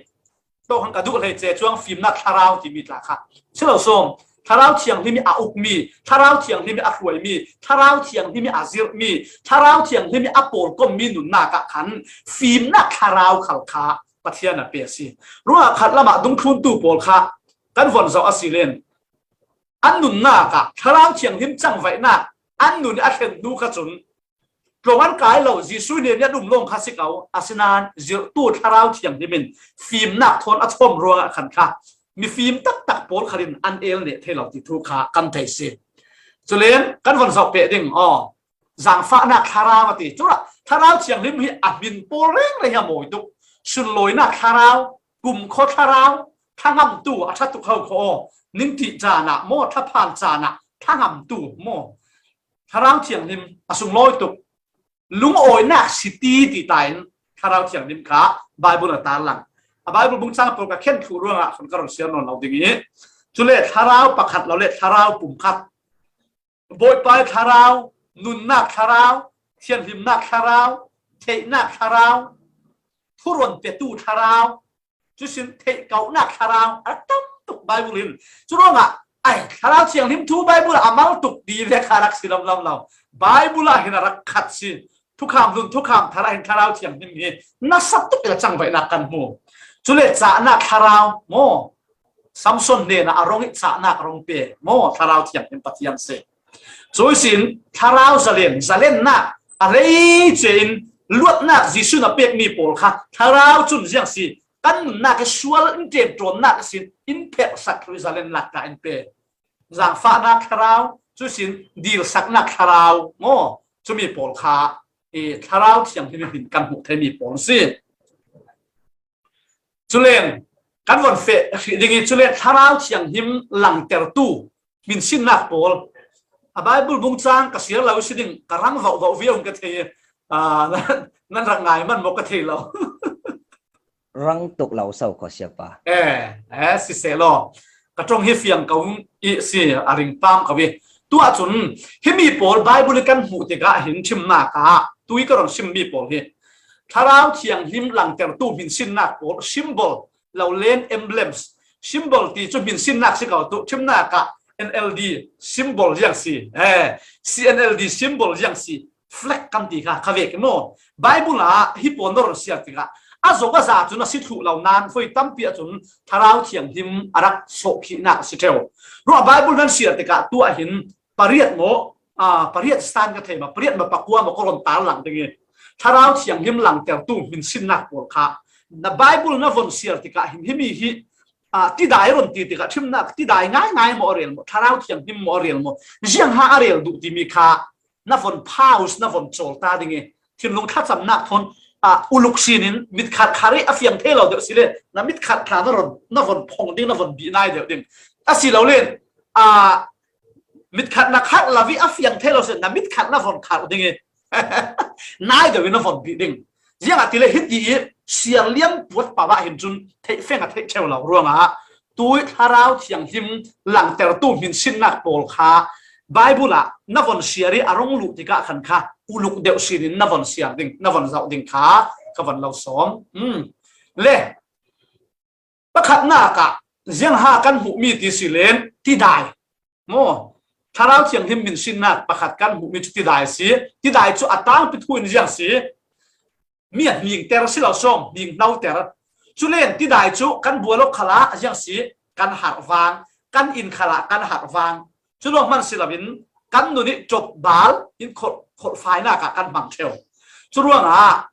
Ṭawh hang ka duh hlei ce cuang fimnak thlarau timi tla kha. Si lo sawm, Thlarau Thianghlim i a ukmi, Thlarau Thianghlim i a hruaimi, Thlarau Thianghlim i a zirhmi, Thlarau Thianghlim i a pawlkommi nunnak ah khan fimnak thlarau khal kha Pathian a pe a si. Ruangah khat lamah dungthluntu pawl kha kan von zoh a si len. An nunnak ah Thlarau Thianghlim cangvaihnak an nun i a thlen hnu kha cun tlawng an kai lo, Jesuh hnen i an um lawng kha si ko, asinain zirhtu Thlarau Thianghlim in fimnak thawn a chawm ruangah khan kha mifim taktak pawl khalin an el neh thei lo ti thu kha kan thei si. Culen kan von zoh peh ding, aw, zangfahnak thlarau a ti. Culah Thlarau Thianghlim hi a hmin pawl reng reng hi a mawi tuk. Sunlawinak thlarau, kumkhua thlarau, thlangamtu a ṭha tuk ho kho aw. Ningtih caan ah maw, thlaphan caan ah thlangamtu maw. Thlarau Thianghlim a sunglawi tuk. Lungawinak siti ti ta in Thlarau Thianghlim kha Bible a tarlang. A Bible bung cang pawl ka khen thluh ruangah khan ka ron siar nawn lo ding i. Cule thlarau pakhat lo le thlarau pumkhat. Bawipa i thlarau, nunnak thlarau, thianhlimnak thlarau, theihnak thlarau, thuruan petu thlarau, cusin theihkauhnak thlarau a tam tuk Bible in. Curuangah, ai, Thlarau Thianghlim thu Bible ah a mal tuk ti le kha rak si lamlam lo. Bible ah hin a rak khat si. Thukham nun, thukham thar ah hin Thlarau Thianghlim hi nasa tuk ila cangvaihnak kan hmu. Cule cahnak thlarau maw? Samson hnenah a rong i cahnak rong pe maw? Thlarau Thianghlim Pathian si. Cui sin thlarau zalen, zalennak a rei cein luatnak Jesuh na pekmi pawl kha thlarau cun ziang si, kan nunnak i sual in ṭemṭawnnak a sin in pherhsak thlu i zalennak ta in pe. Zangfahnak thlarau, cui sin dilsaknak thlarau maw? Cumi pawl kha i Thlarau Thianghlim in kan hmuh theimi pawl si. Culen kan von feh hrih ding i, culen Thlarau Thianghlim langtertu hminsinnak pawl. A Bible bung cang ka siar lo si ding, ka rang vauh vauh viau ka thei. Aa, nan, nan rak ngai man maw ka thei lo. Rang tuk lo so kho siapa. Eh, eh, si seh law. Ka ṭong hi fiang ko i si a ring pam ko i. Tuah cun, himi pawl Bible i kan hmuh tikah hin ṭhimnak ah, tui ka ron simmi pawl hi Thlarau Thianghlim langtertu hminsinnak pawl, symbol, lo len emblems. Symbol ti cu hminsinnak si ko tu, ṭhimnak ah N L D symbol ziang si, eh, C N L D symbol ziang si, flag kan ti kha, kha vek maw. Bible ah hi pawl na ron siar tikah a zong a za cu na si thluh lo nan, voi tampi ahcun Thlarau Thianghlim a rak sawhkhihnak a si ṭheu. Ruah Bible nan siar tikah tu ah hin pariat maw, ah, pariat stan ka thei ma, pariat ma pakua ma ka ron tarlang ding i, Thlarau Thianghlim langtertu hminsinnak pawl kha na Bible na von siar tikah hin himi hi, ah, tidai ron ti tikah ṭhimnak tidai ngaingai maw a rel maw, Thlarau Thianghlim maw a rel maw, ziangha a rel duh timi kha na von pause, na von cawl ta ding i, thinlung thlacamnak thawn, ah, uluk sinin mitkhat khar i a fiang thei lo deuh si le na mitkhat hna na ron, na von phong ding, na von bih nai deuh ding. A si lo len, ah, mitkhat na kharh lo i a fiang thei lo si, na mitkhat na von kharh ding i nai deuh in na von bih ding. Ziangahtile hiti i siar lian puat pau ah hin cun theih feng a theih ṭheu lo ruangah tui Thlarau Thianghlim langtertu hminsinnak pawl kha Bible ah na von siar i a rung luh tikah khan kha uluk deuh sinin na von siar ding, na von zoh ding kha ka von lo sawm. Um. Le, pakhatnak ah ziangha kan hmuhmi ti si len tidai maw. Thlarau Thianghlim hminsinnak pakhat kan hmuhmi cu tidai a si. Tidai cu a tangpi thu in ziang si, mi a hmingter si lo sawm, hming hnoter. Cu len tidai cu kan bual awk khalah ziang si, kan harh vang, kan inn khalah kan harh vang. Cu lawng hman si loin kan nun i ṭop bal in kholh, kholhfainak ah kan hmang ṭheu. Cu ruangah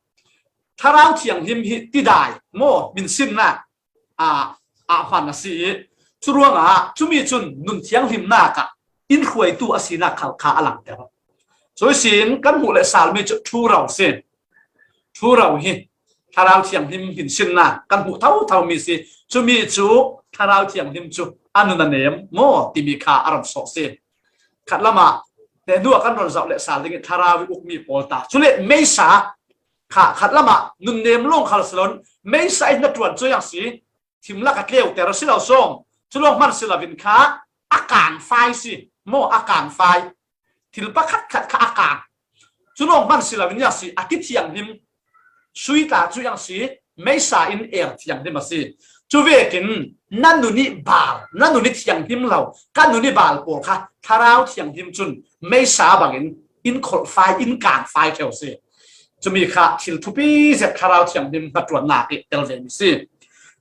Thlarau Thianghlim hi tidai maw, hminsinnak ah, ah hman a si i, cu ruangah cumi cun nun thianghlimnak ah in hruaitu a sinak khal kha a langter. Cuihsin kan hmuh le salmi cu ṭhuro si. Ṭhuro hi Thlarau Thianghlim hminsinnak kan hmuh thotho mi si. Cumi cu Thlarau Thianghlim cu a nun a nem maw timi kha a ram sawh si. Khat lamah hnu ah kan ron zoh le sal ding i Thlarau i ukmi pawl ta. Cule meisa kha khat lamah nunnem lawng khal si loin meisa i hnaṭuan cuai ang si, thim lak a tleuter a si lo sawm. Cu lawng hman si loin kha a kangfai si maw, a kangfai. Thil pakhat khat kha a kang. Cu lawng hman si loin a si, a ti thianghlim sui tla cu ang si, meisa in er thianghlim a si. Cu vekin na nun i bal, na nun i thianghlim lo, ka nun i bal pawl kha Thlarau Thianghlim cun meisa bangin in kholhfai, in kangfai ṭheu si. Cumi kha thil thupi zet Thlarau Thianghlim hnaṭuannak i tel ve mi si.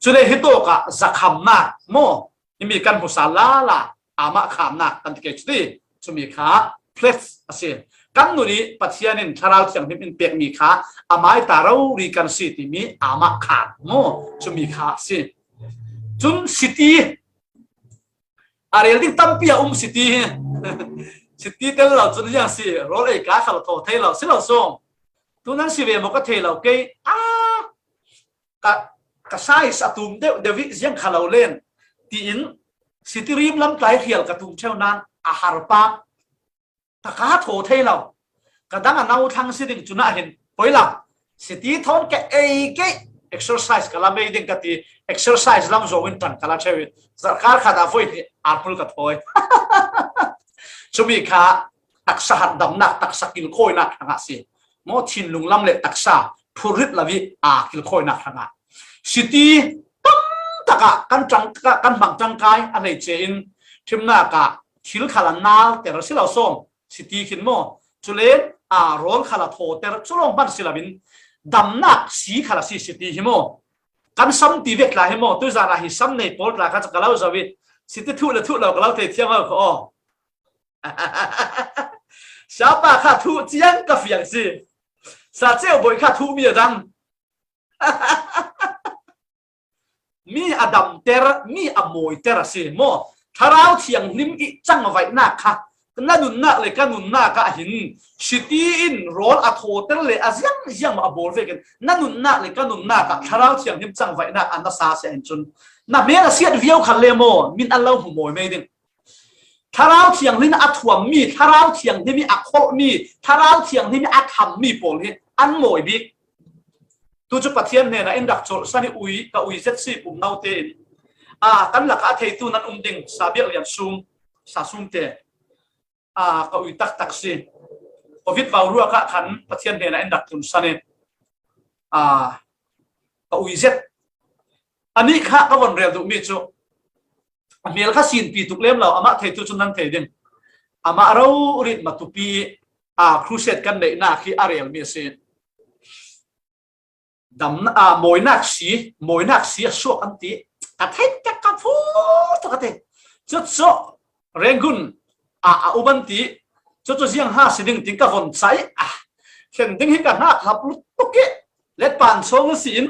Cule hitawk ah zakhamnak maw, himi kan hmu sal lala, amah khamnak kan ti ke cu ti. Cumi kha pledge a si. Kan nun i Pathian in Thlarau Thianghlim in pekmi kha amai ta rori kan si timi amah kham maw, cumi kha a si. Cun siti a rel ding tampi a um siti hi. Siti tel lo cun ziang si, rawl ei ka kha lo thaw thei lo si lo sawm. Tu nan si ve maw ka thei lo kei. Ah, ka, ka size a tum deuh deuh i ziang kha lo len, tiin siti rim lam tlai hrial ka tum ṭheu nan a har pah. Ka kaa thaw thei lo. Ka dang a no thlang si ding cun ah hin poi lo. Siti thawn ka ei kei, exercise ka la mei ding ka ti, exercise lam zo in ṭang ka la ṭheu i zarhkar khat ah voi hnih aa hmul ka thawi. Cumi kha taksa hatdamnak, taksa kilkhawinak hrangah si. Maw thinlung lam le taksa phurrit lo i aa kilkhawinak hrangah. Siti tam takah kan ṭang, kan hmang ṭangkai a nei ce in ṭhimnak ah thil khal a nalter si lo sawm. Siti khin maw? Cule aa rawl khal a thawter cu lawng hman si loin damnak si khal a si siti hi maw? Kan sam ti vek tla hi maw? Tuizan ah hi sam nei pawl tla kha cu ka lo zo i siti thuh le thuh lo ka lo thei thiam lo kha aw. Siapa kha thuh ciang ka fiang si. Sa ceu boi kha thuh mi a dang. Mi a damter, mi a mawiter a si maw? Thlarau Thianghlim i cangvaihnak kha na nunnak le ka nunnak ah hin siti in rawl a thawter le a ziangziang a bawl vekin na nunnak le ka nunnak ah Thlarau Thianghlim cangvaihnak a nasa si ah hin cun na hmel a siat viau khan le maw, min an lo hmu mawi mei ding. Thlarau Thianghlim a thuammi, Thlarau Thianghlim i a kholhmi, Thlarau Thianghlim i a thammi pawl hi an mawi bik. Tu cu Pathian hnenah in rak colhsan i ui, ka ui zet si, pum naute in. Aa, kan lakah a theitu nan um ding, sa biak lian sum, sa sum te. Aa, ka ui taktak si. Covid vaurua kah khan Pathian hnenah in rak tlunsan i, aa, ka ui zet. Anih kha ka von rel duhmi cu A hmel kha sinpi tuk lem lo, amah thei tu cun nan thei ding. Amah rori matupi a crusade kan neihnak hi a relmi a si. Dam, a, mawinak si, mawinak si a suak an ti. Ka theih tak ka phu tuk a ti. Cucu Rangoon a, a um an ti. Cucu ziang ha si ding ti ka von cai. A, khen ding hi ka hngak hlap lutuk i. Letpan sawng si in.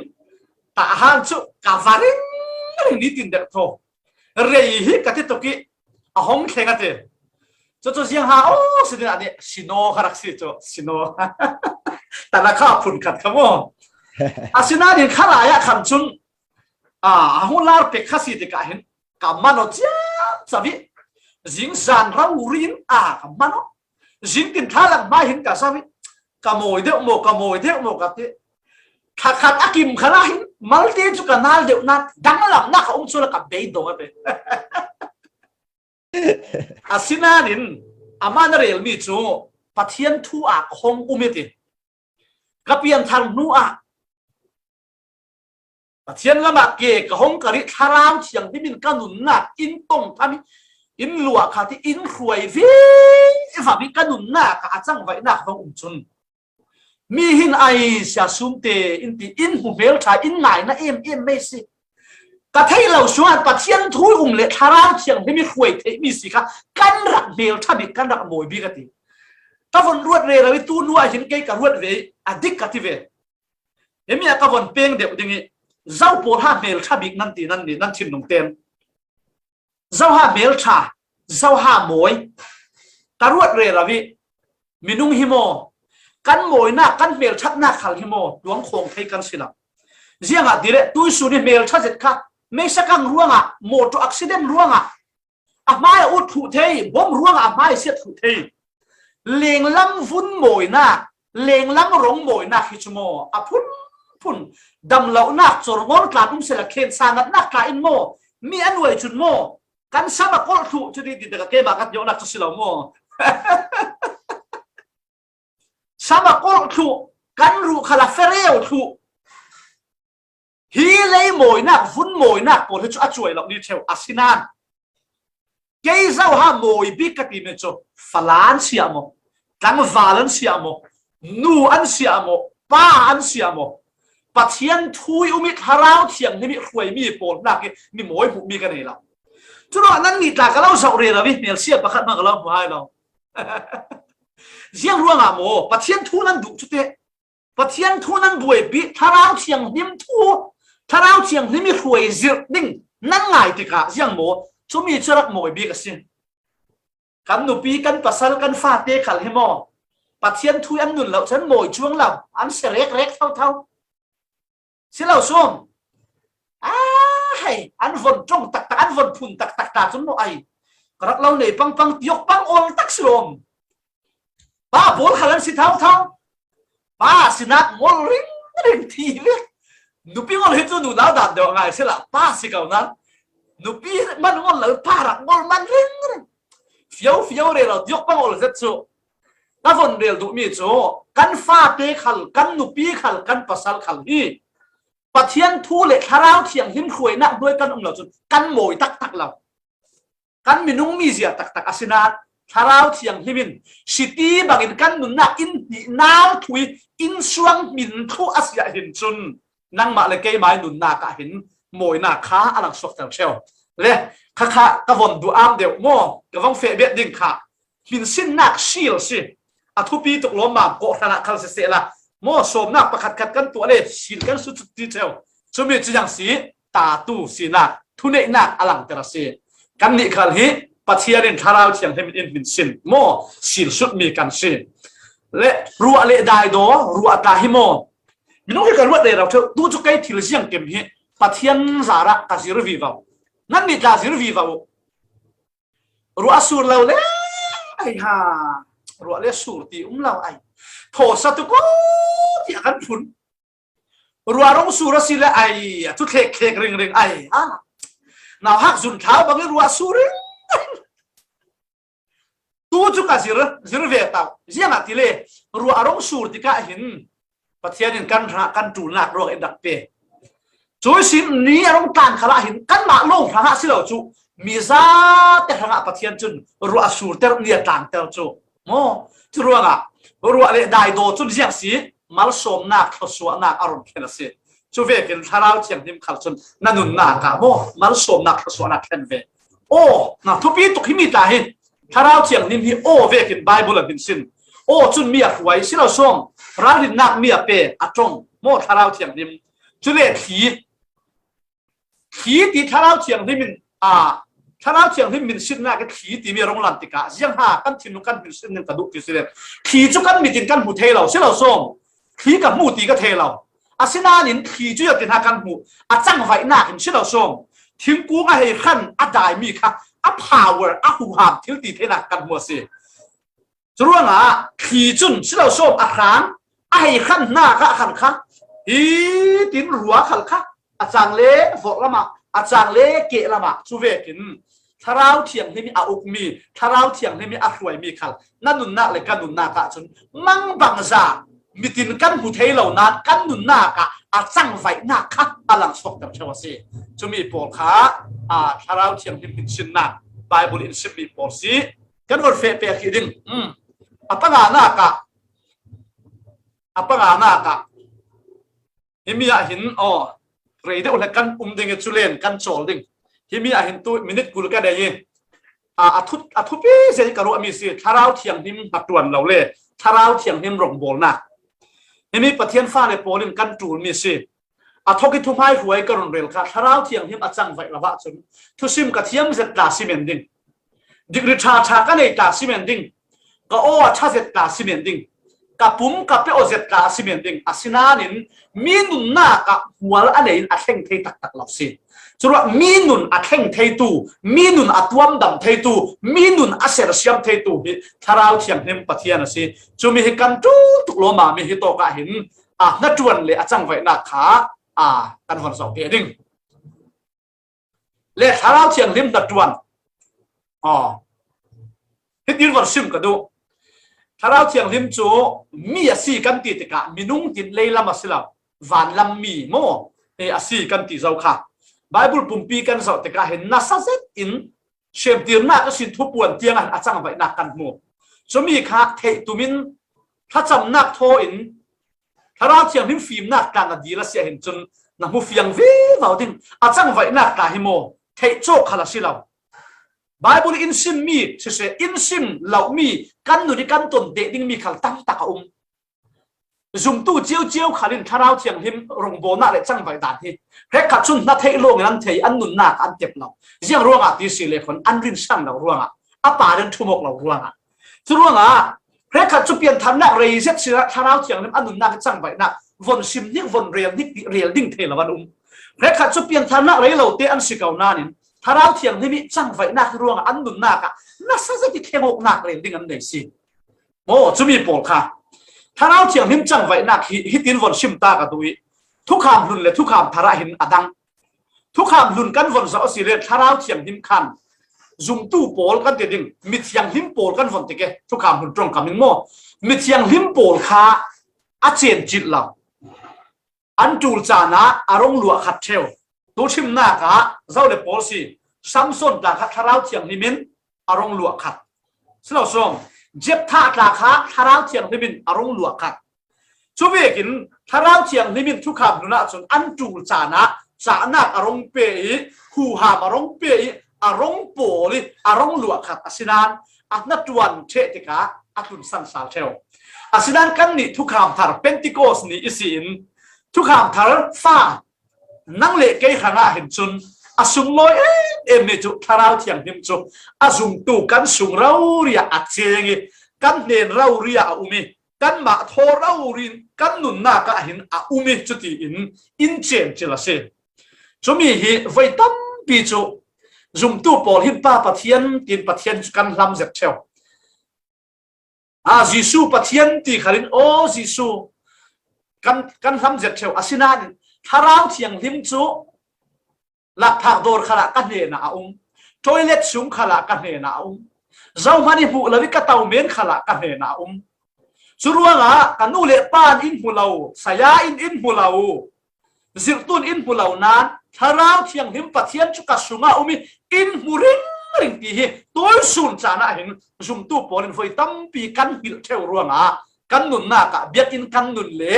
Tahan cu ka va ring ring ni tin deuh thaw. Rei hi ka ti tuk i a hong thleng a ti. Cucu ziang ha aw si ding ah nih sino kha rak si cu sino. Tana kha phun khat kha maw? Asinain kha lai ah khan cun, a, a hung lar pek kha si tikah hin ka man aw ciamco i zingzan rori in, a, ka man aw. Zingtin thla lang hmai hin ka zam i ka mawi deuh maw, ka mawi deuh maw ka ti. Thakhat a kim khan ah hin malte cu ka nal deuh nak, danglamnak a um cu la ka bei dong a ti. Asinain amah na relmi cu Pathian thu ah ka hong um i ti. Ka pianthar hnu ah Pathian lamah ke ka hong ka rih, Thlarau Thianghlim in ka nunnak in tong tham i, in luah kha ti, in hruai vivo i ka nunnak ah a cangvaihnak hong um cun, mi hin ai sia sum te in ti, in hmu hmel ṭha, in ngaina em em mei si. Ka theih lo sungah Pathian thu um le Thlarau Thianghlim i hruai theihmi si kha kan rak hmel ṭha bik, kan rak mawi bik a ti. Ka von ruat rero i tu hnu ah hin kei ka ruat ve i a dik ka ti ve. Himi ah ka von peng deuh ding i, zo pawl ha hmel ṭha bik nan ti, nan nih, nan thinlung ten. Zo ha hmel ṭha, zo ha mawi. Ka ruat rero i, minung hi maw, kan mawinak, kan hmel ṭhatnak khal hi maw, tuang khawng thei kan si lo. Ziangahtile tuisun i hmel ṭha zet kha, meisa kang ruangah, motor accident ruangah, a hmai a ut thluh thei, bom ruangah a hmai a siat thluh thei. Lenglam vun mawinak, lenglam rong mawinak hi cu maw, a phunphun damlonak, corngawn tla um sehla, khensa ngatnak tla in maw, mi a nuai cun maw, kan sam a kolh thluh cu ti, ti ka keimah ka ti awknak cu si lo maw? Sam a kolh thluh, kan ruh khal a fereu thluh. Hi lei mawinak, vun mawinak pawl hi cu a cuai lo ni ṭheu a si nain, kei zo ha mawi bik ka timi cu fala an si ah maw, tlangval an si ah maw, nu an si ah maw, pa an si ah maw, Pathian thu i um i Thlarau Thianghlim i hruaimi pawl hnak i mi mawi hmuhmi ka nei lo. Curuangah nannih tla ka lo zoh rero i hmelsia pakhat hmang ka lo hmu hai lo. Ziang ruangah maw Pathian thu nan duh cu teh? Pathian thu nan buaipi, Thlarau Thianghlim thu, Thlarau Thianghlim i hruai zirh ding nan ngai tikah ziang maw cumi cu rak mawi bik a si? Kan nupi, kan pasal, kan fate khal hi maw, Pathian thu an nun lo cun mawi cuang lo, an si rek rek thotho. Si lo sum. A hei, an von ṭong taktak, an von phun taktak ta cun maw ai, ka rak lo nei pangpang, tiok pang ol tak si lawm. Pa pawl khal an si thotho. Pa sinak ngol ringring ti vek. Nupi ngol hi cu nunau dan deuh a ngai si la, pa si ko nan. Nupi man ngol lo, pa rak ngol man ringring. Fiau fiau rero tiok pang ol zet cu. Ka von rel duhmi cu kan fate khal, kan nupi khal, kan pasal khal hi Pathian thu le Thlarau Thianghlim hruainak hnuai kan um lo cun kan mawi taktak lo. Kan minung mizia taktak a si nain Thlarau Thianghlim in siti bangin kan nunnak in hnihnal thu i in suang hmin thluh a si ah hin cun nangmah le keimah i nunnak ah hin mawinak kha a lang suak tel ṭheu. Le kha kha ka von duh am deuh maw, ka vong feh bet ding kha hminsinnak sil si. A thupi tuk lawmmam kawhhran ah khal sisehla, maw sawmnak pakhat khat kan tuah le sil kan sut ti ṭheu. Cumi cu ziang si, tatu sinak, thuneihnak a langter a si. Kannih khal hi Pathian in Thlarau Thianghlim in hminsin maw, silsutmi kan si. Le ruah le daidaw, ruah ta hi maw? Minung hi ka ruat rero ṭheu, tu cu kei thil ziangkim hi Pathian zarah ka zir vivo. Nannih tla zir vivo. Ruah a sur lo le, ai ha, ruah le sur ti um lo ai. Thawsa tu ko tiah kan phun. Ruah rong sur a si le ai, a tu thlek thlek ringring ai ha. Nauhak zun thlau bangin ruah sur ring. Tu cu ka zir, zir ve tau. Ziangahtile ruah rong sur tikah hin Pathian in kan hra, kan ṭulnak ruang in rak pe. Cui sin ni a rung tlan khalah hin kanmah lawng hrangah si lo cu, mi zate hrangah Pathian cun ruah a surter ni a tlangter cu maw? Curuangah ruah le daidaw cun ziang si, malsawmnak, thluasuahnak a run thlen a si. Cu vekin Thlarau Thianghlim khal cun na nunnak ah maw malsawmnak, thluasuahnak thlen ve. Aw, na thupi tuk himi tla hi Thlarau Thianghlim hi aw vekin Bible ah min sin. Aw cun mi a hruai, si lo sawm, ralrinnak mi a pe, a ṭong maw Thlarau Thianghlim. Cule thli, thli ti Thlarau Thianghlim in, a, Thlarau Thianghlim min sinnak i thli timi a rung lan tikah ziang ha kan thinlung kan min sin ning ka duh ti si le. Thli cu kan mit in kan hmu thei lo, si lo sawm. Thli ka hmu ti ka thei lo. Asinain thli cu ziatin ha kan hmuh? A cangvaihnak in, si lo sawm. Thingkung a hei hran a daimi kha a power, a huham thil ti theinak kan hmu a si. Curuangah thli cun, si lo sawm, a hrang a hei hran hna kha, a hran kha, hi tin rua khal kha a cang le vorh lamah, a cang le keh lamah, cu vekin Thlarau Thianghlim i a ukmi, Thlarau Thianghlim i a hruaimi khal na nunnak le ka nunnak ah cun mangbangza mit in kan hmu thei lo nain kan nunnak ah a cangvaihnak kha a langsuakter ṭheu a si. Cumi pawl kha, aa, Thlarau Thianghlim min sinnak Bible in simmi pawl si. Kan von feh pek hi ding. Um. A panganak ah, a panganak ah, himi ah hin, aw, rei deuh le kan um ding i, culen kan cawl ding. Himi ah hin tu minute kul ka nei i, a, a thu, a thupi zia i ka ruahmi si, Thlarau Thianghlim hnaṭuan lo le Thlarau Thianghlim rongbawlnak. Himi Pathian fale pawl in kan ṭulmi si. A thawk i thuhmai hruai ka run rel kha, Thlarau Thianghlim a cangvaih lo ahcun thusim ka thiam zet tla si men ding. Dikri ṭha ṭha ka nei tla si men ding. Ka aw a ṭha zet tla si men ding. Ka pum ka pe aw zet tla si men ding. Asinain mi nunnak ah hmual a nei in a thleng thei taktak lo si. Curuah mi nun a thleng theitu, mi nun a tuamdam theitu, mi nun a sersiam theitu hi Thlarau Thianghlim Pathian a si. Cumi hi kan ṭul tuk lawmmami hi tawk ah hin a hnaṭuan le a cangvaihnak kha, aa, kan von zoh ve ding. Le Thlarau Thianghlim hnaṭuan. Aw. Hitin von sim ka duh. Thlarau Thianghlim cu mi a si kan ti tikah minung tin leilam a si lo, vanlam mi maw, eh, a si kan ti zo kha. Bible pumpi kan zoh tikah hin nasa zet in Hriamtirnak ihsin thupuan tiang ah a cangvaihnak kan hmu. Cumi kha theih tum in, thlacamnak thaw in, Thlarau Thianghlim fimnak tlang a dil a si ahhin cun na hmu fiang vivo ding. A cangvaihnak tla hi maw, theih cawk khal a si lo. Bible in simmi siseh, in sim lomi kan nun i kan ton teh dingmi khal tam tak a um. Zumtu cio cio khal in Thlarau Thianghlim rongbawlnak le cangvaih dan hi hrekkhat cun hna theih lawng in an thei, an nunnak an tep lo. Ziang ruangah ti si le khuan an rinsan lo ruangah, a pa rin ṭhumawk lo ruangah. Cu ruangah hrekkhat cu piantharnak rei zet sinah Thlarau Thianghlim a nunnak i cangvaihnak von sim hnik, von rel hnik ti rel ding thei lo an um. Hrekkhat cu piantharnak rei lo te an si ko nain Thlarau Thianghlim i cangvaihnak ruangah an nunnak ah nasa zet i thlengawknak rel ding an nei si. Maw, cumi pawl kha Thlarau Thianghlim cangvaihnak hi hitin von sim ta ka duh i, thukham hlun le thukham thar ah hin a dang. Thukham hlun kan von zoh a si le Thlarau Thianghlim khan zumtu pawl kan ti ding, mithianghlim pawl kan von ti ke, thukham hlun ṭongkam in maw, mithianghlim pawl kha a cencilh lo. An ṭul caan ah a rong luah khat ṭheu. Tu ṭhimnak ah zo le pawl si, Samson tla kha Thlarau Thianghlim in a rong luah khat. Si lo sawm, Jephthah tla kha Thlarau Thianghlim in a rong luah khat. Cu vekin Thlarau Thianghlim in thukham hlun ahcun an ṭul caan ah cahnak a rong pe i, huham a rong pe i, a rong pawl i, a rong luah khat. Asinain a hnaṭuan ṭheh tikah a tlunsan sal ṭheu. Asinain kannih thukham thar Pentecost ni i si in thukham thar fa nang le kei hrangah hin cun a sunglawi em em mi cu Thlarau Thianghlim cu a zumtu kan sung rori ah a ceng i, kan hnen rori ah a um i, kanmah thaw rori in kan nunnak ah hin a um i, cutiin in cencilh a si. Cumi hi voi tampi cu zumtu pawl hin Pa Pathian tiin Pathian cu kan hlam zet ṭheu. A, Jesuh Pathian ti khal in, aw Jesuh, kan, kan hlam zet ṭheu. Asinain Thlarau Thianghlim cu lakphak dawr khal ah ka hnenah a um, toilet sung khal ah ka hnenah a um, zohman i hmuh lo i ka to men khal ah ka hnenah a um. Cu ruangah ka nu le pa in in hmu lo, saya in in hmu lo, zirhtun in hmu lo nain Thlarau Thianghlim Pathian cu ka sungah um i in hmu ringring ti hi tuisun caan ah hin zumtu pawl in voi tampi kan hngilh ṭheu ruangah kan nunnak ah biakinn kan nun le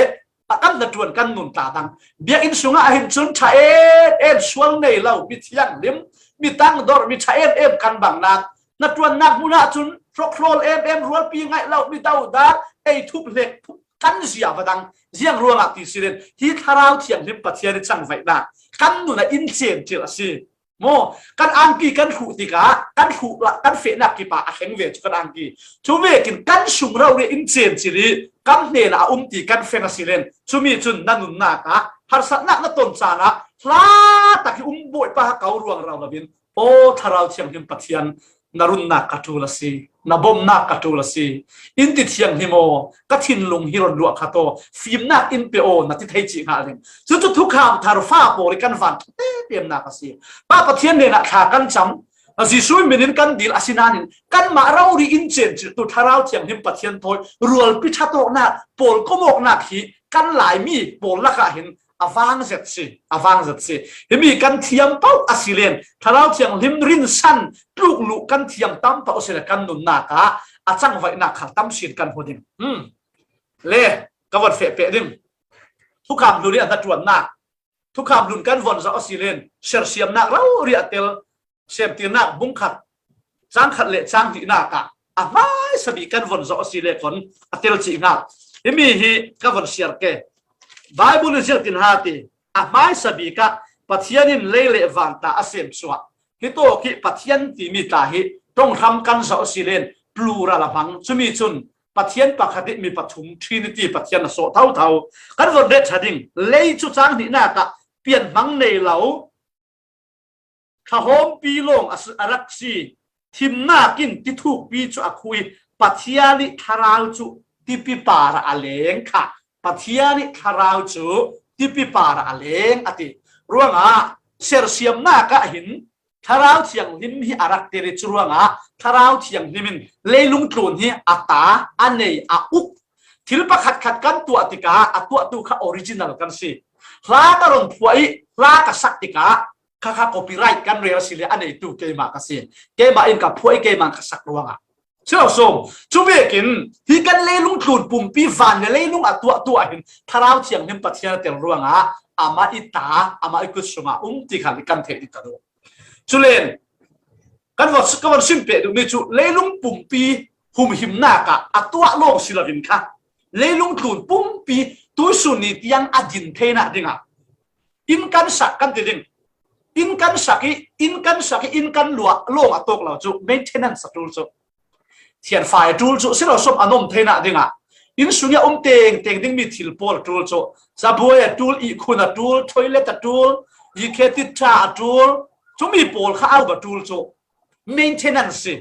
a kan hnaṭuan kan nun tla dang. Biakinn sungah hin cun ṭha em em sual nei lo, mi thianghlim, mi tangdor, mi ṭha em em kan bangnak, hnaṭuannak hmun ah cun hrawkhlawl em em, rualpi ngaih lo, mi dodak, ei thup hlek kan zia va dang. Ziang ruangah ti si len hi Thlarau Thianghlim Pathian i cangvaihnak kan nun ah in cencil a si. Maw, kan angki kan hruh tikah kan hruh lah kan fehnak kip ah a thleng ve cu kan angki. Cu vekin kan sung rori in cencil i kan hnenah a um ti kan feng a si len, cumi cun na nunnak ah harsatnak na ton caan ah hla tak i um Bawipa, ka ko ruang rau lo in, aw Thlarau Thianghlim Pathian, na runnak ka ṭul a si, na bomnak ka ṭul a si. In ti thianghlim aw, ka thinlung hi ron luah khat aw, fimnak in pe aw, na ti thei cih hnga ding. Cucu thukham thar fa pawl i kan van ṭhate pemnak a si. Pa Pathian hnenah thla kan cam, Jesuh min in kan dil a si nain kanmah rori in cenciltu Thlarau Thianghlim Pathian thawi rualpi ṭha tawknak, pawl komawknak hi kan Laimi pawl lakah hin a vang zet si, a vang zet si. Himi kan thiam paoh a si len, Thlarau Thianghlim rinsan tluk luh kan thiam tam paoh a si le kan nunnak ah a cangvaihnak khal tam sin kan hmu ding. Hmm. Le, ka von feh peh ding. Thukham hlun i a hnaṭuannak. Thukham hlun kan von zoh a si len, sersiamnak rori a tel, Semtirnak bung khat, cang khat le cang hnihnak ah a hmaisa bik kan von zoh a si le kon a tel cih hnga. Himi hi ka von siar ke. Bible in ziangtin ha ti, a hmaisa bik ah Pathian in lei le van tla a sem suah. Hi tawk hi Pathian timi tla hi ṭawngthram kan zoh a si len plural a hmang. Cumi cun Pathian pakhat i mi pathum, Trinity Pathian a sawh thotho. Kan von ret ṭha ding. Lei cu cang hnihnak ah pianhmang nei lo, thlahawmpi lawng a si, a rak si. Thimnak in tithukpi cu a khuh i Pathian i Thlarau cu tipi par ah a leng kha. Pathian i Thlarau cu tipi par ah a leng a ti. Ruangah sersiamnak ah hin Thlarau Thianghlim hi a rak tel i cu ruangah Thlarau Thianghlim in leilung tlun hi a ta, a nei, a uk. Thil pakhatkhat kan tuah tikah a tuahtu kha original kan si. Hla ka ron phuah i hla ka sak tikah kha kha copyright kan rel a si le a neitu keimah ka si. Keimah in ka phuah i keimah in ka sak ruangah. Si lo sawm. Cu vekin hi kan leilung tlun pumpi, van le leilung a tuahtu ah hin Thlarau Thianghlim Pathian a tel ruangah amah i ta, amah i kut sungah um ti kha kan theih ding ka duh. Cu len kan von, ka von sim peh duhmi cu leilung pumpi humhimnak ah a tuah lawng si loin kha leilung tlun pumpi tuisun ni tiang a din theinak dingah in kan sak kan ti ding. In kan sak i, in kan sak i, in kan luah lawng a tawk lo cu maintenance a ṭul cu. Thianfai a ṭul cu, si lo sawm a nuam theinak dingah in sung i a um tengteng dingmi thil pawl a ṭul cu. Cabuai a ṭul, ihkhun a ṭul, toilet a ṭul, ikhetit ṭha a ṭul, cumi pawl kha au a ṭul cu. Maintenance si.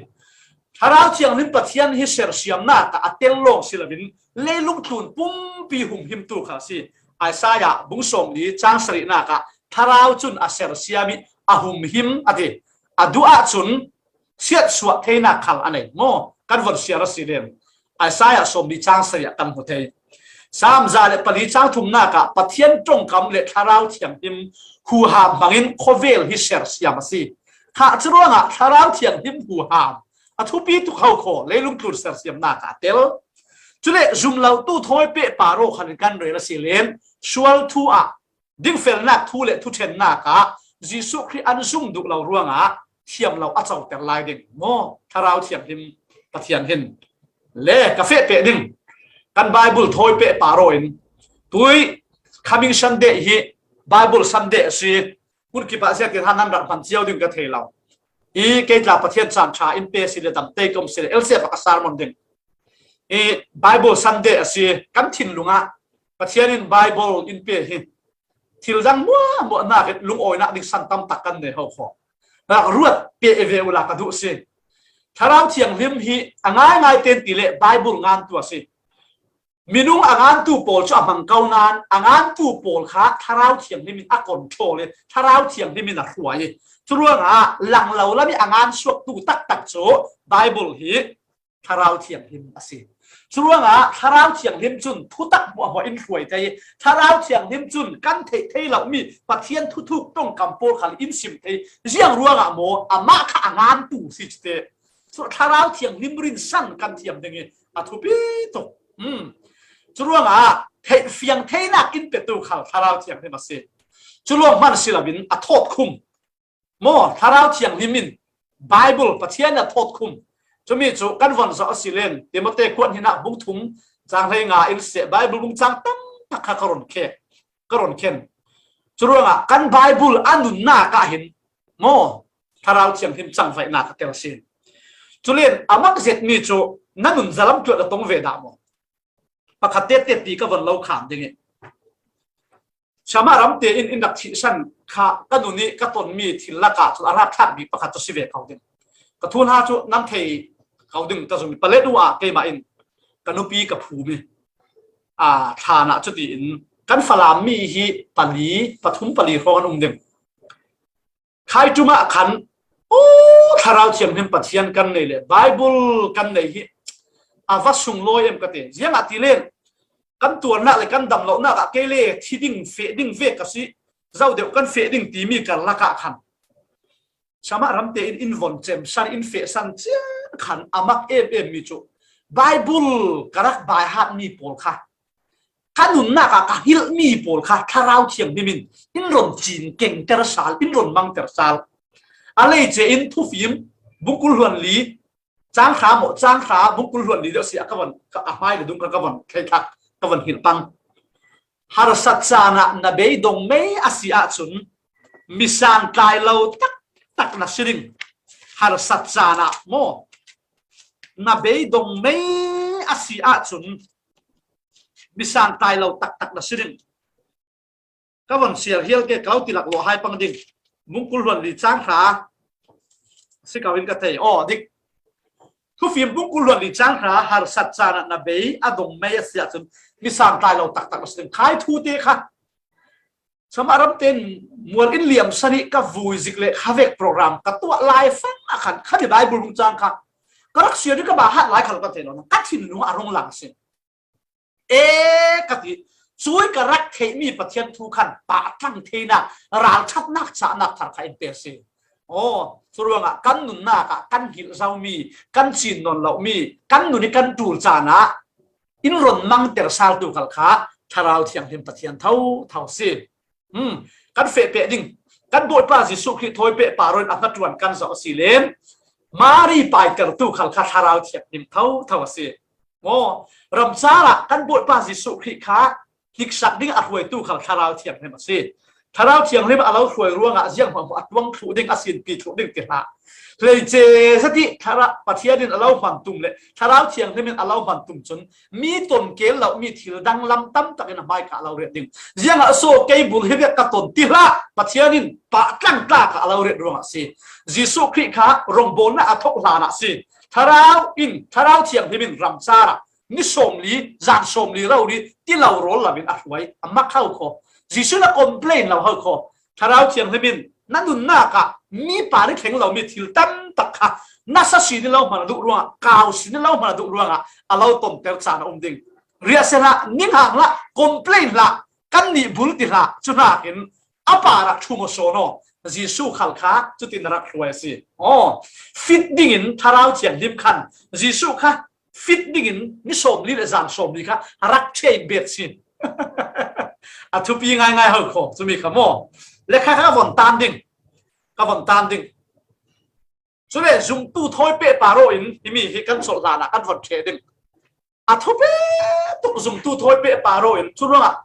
Thlarau Thianghlim Pathian hi sersiamnak ah a tel lawng si loin leilung tlun pumpi humhimtu kha si. Isaiah bung sawmli cang sarihnak ah Thlarau cun a sersiam i a humhim a ti. A duh ahcun siatsuah theinak khal a nei maw? Kan von siar a si len Isaiah sawmli cang sarih ah kan hmu thei. Saam za le pali cang thumnak ah Pathian ṭongkam le Thlarau Thianghlim huham hmangin khawvel hi sersiam a si. Kha cu ruangah Thlarau Thianghlim huham a thupi tuk ho khaw leilung tlun sersiamnak ah a tel. Cule zumlotu thawi peh paro khan kan rel a si len sual thu ah dingfelnak thu le thuṭhennak ah Jesuh Khrih an zum duh lo ruangah thiam lo a coter lai ding maw? Thlarau Thianghlim Pathian hin le ka feh peh ding. Kan Bible thawi peh paro in tui coming Sunday hi Bible Sunday a si. Hmun kip ah ziakin han nan rak hman cio ding ka thei lo. I kei tla Pathian caan ṭha in pe si le dam tei kom si le L C F a ka sermon ding. I Bible Sunday a si, kan thinlung ah Pathian in Bible in pe hi thil dang hmuahhmuah nak in lungawinak ding san tam tak kan nei ho kho. Rak ruat pe ve ula ka duh si. Thlarau Thianghlim hi a ngaingai ten ti le Bible ngantu a si. Minung a ngantu pawl cu a hmang ko nain a ngantu pawl kha Thlarau Thianghlim in a control i Thlarau Thianghlim in a hruai i cu ruangah langlo lam i a ngan suaktu taktak cu Bible hi Thlarau Thianghlim a si. Curuangah Thlarau Thianghlim cun thutak hmuahhmuah in hruai thei. Thlarau Thianghlim cun kan theih thei lomi Pathian thuthuk ṭongkam pawl khal in sim thei. Ziang ruangah maw? Amah kha a ngantu si cite. Cu Thlarau Thianghlim rinsan kan thiam ding i a thupi tuk. Um. Curuangah theihfiang theinak in petu khal Thlarau Thianghlim a si. Cu lawng hman si loin a thawtkhum maw? Thlarau Thianghlim in Bible Pathian a thawtkhum. Cumi cu kan von zoh a si len Timote kuat hnihnak bung thum cang hlei nga in seh Bible bung cang tam tak kha ka ron khe, ka ron khen. Curuangah kan Bible a nunnak ah hin maw? Thlarau Thianghlim cangvaihnak a tel a si. Culen a mak zetmi cu na nun zalam tuat a tong ve dah maw? Pakhat tete ti ka von lo kham ding i Siamah ram tein in rak thihsan kha ka nun i ka tonmi thil lakah cun a hratthlak bik pakhat cu si ve ko ding. Ka thuhla cu nan thei ko ding ka zumh i palet u ah keimah in ka nupi ka phum i, aa, thlan ah cutiin kan Falam mi hi pali, pathum pali hrawng an um ding. Khai ṭum ah khan, aw, Thlarau Thianghlim Pathian kan nei le Bible kan nei hi a va sunglawi em ka ti. Ziangahtile kan tuarnak le kan damlonak ah kei le thi ding, feh ding ve ka si, zo deuh kan feh ding timi karlak ah khan, siamah ram tein in von cemsan, in fehsan ciang khan a mak em em mi cu Bible ka rak baihatmi pawl kha, ka nunnak ah ka hilhmi pawl kha Thlarau Thianghlim in in ron cin kengter sal, in ron mangter sal. A leice in Thufim bung kul hluan li cang hra maw, cang hra bung kul hluan li deuh si a ka von, ka, a hmai le dung kha ka von thleithlak, ka von hilh pang. Harsat caan ah na beidong mei a si ahcun mi santlai lo taktak na si ding. Harsat caan ah maw, na beidong mei a si ahcun mi santlai lo taktak na si ding. Ka von siar hial ke, ka lo ti lak lawh hai pang ding. Bung kul hluan li cang hra si ko in ka thei. Aw, dik. Thufim bung kul hluan li cang hra, harsat caan ah na bei a dong mei a si ahcun mi santlai lo taktak a si ding. Khai thu te kha siamah ram tein mual in liamsan i ka vui zik le khavek program ka tuah lai fang a khan kha ni Bible bung cang kha ka rak siar i ka baihat lai khal ka thei lo. Ka thinlung a rung lang a si. E, ka ti. Cui ka rak theihmi Pathian thu khan pahtlang theinak, ralṭhatnak, cahnak thar kha in pe a si. Aw, curuangah kan nunnak ah kan hilh zomi, kan cin nawn lomi, kan nun i kan ṭul caan ah in ron mangter saltu khal kha Thlarau Thianghlim Pathian thotho a si. Hmm, kan feh peh ding, kan Bawipa Jesuh Khrih thawi peh pah ruin a hnaṭuan kan zoh a si len Mari paitertu khal kha Thlarau Thianghlim thotho a si. Maw, ramcar ah kan Bawipa Jesuh Khrih kha hniksak ding a hruaitu khal Thlarau Thianghlim a si. Thlarau Thianghlim a lo hruai ruangah ziang hmanh a tuang thluh ding, a sinpi thluh ding ti hlah. Hleice zat i Thlarau Pathian in a lo hman tum le Thlarau Thianghlim in a lo hman tum cun mi ton kel lo mi thil danglam tam takin a hmaika a lo riat ding. Ziangah so kei bul hi vek ka ton ti hlah, Pathian in pahtlang tlak ah a lo riat ruangah a si. Jesuh Khrih kha rongbawlnak a thok hlan ah a si. Thlarau in, Thlarau Thianghlim in ramcar ah ni sawmli, zan sawmli rori ti lo rawl lo in a hruai, a mak ho kho. Jesuh in a complain lo ho kho. Thlarau Thianghlim in na nunnak ah mi par i thleng lomi thil tam tak kha nasa sin i lo hman a duh ruangah, kau sin i lo hman a duh ruangah a lo tonter caan a um ding. Riahsia hlah, ninghang hlah, complain hlah, kan nih bul ti hlah, cu hnakin a par ah ṭhum aw sawn aw. Jesuh khal kha cutin a rak hruai a si. Aw, fit dingin Thlarau Thianghlim khan Jesuh kha fit dingin ni sawmli le zan sawmli kha a rak ṭheh bet si. A thupi ngaingai ho kho, cumi kha maw? Le kha ka von tan ding, ka von tan ding. Cule zumtu thawi peh pah rawh in himi hi kan colh hlan ah kan von ṭheh ding. A thupi tuk zumtu thawi peh pah rawh in, curuangah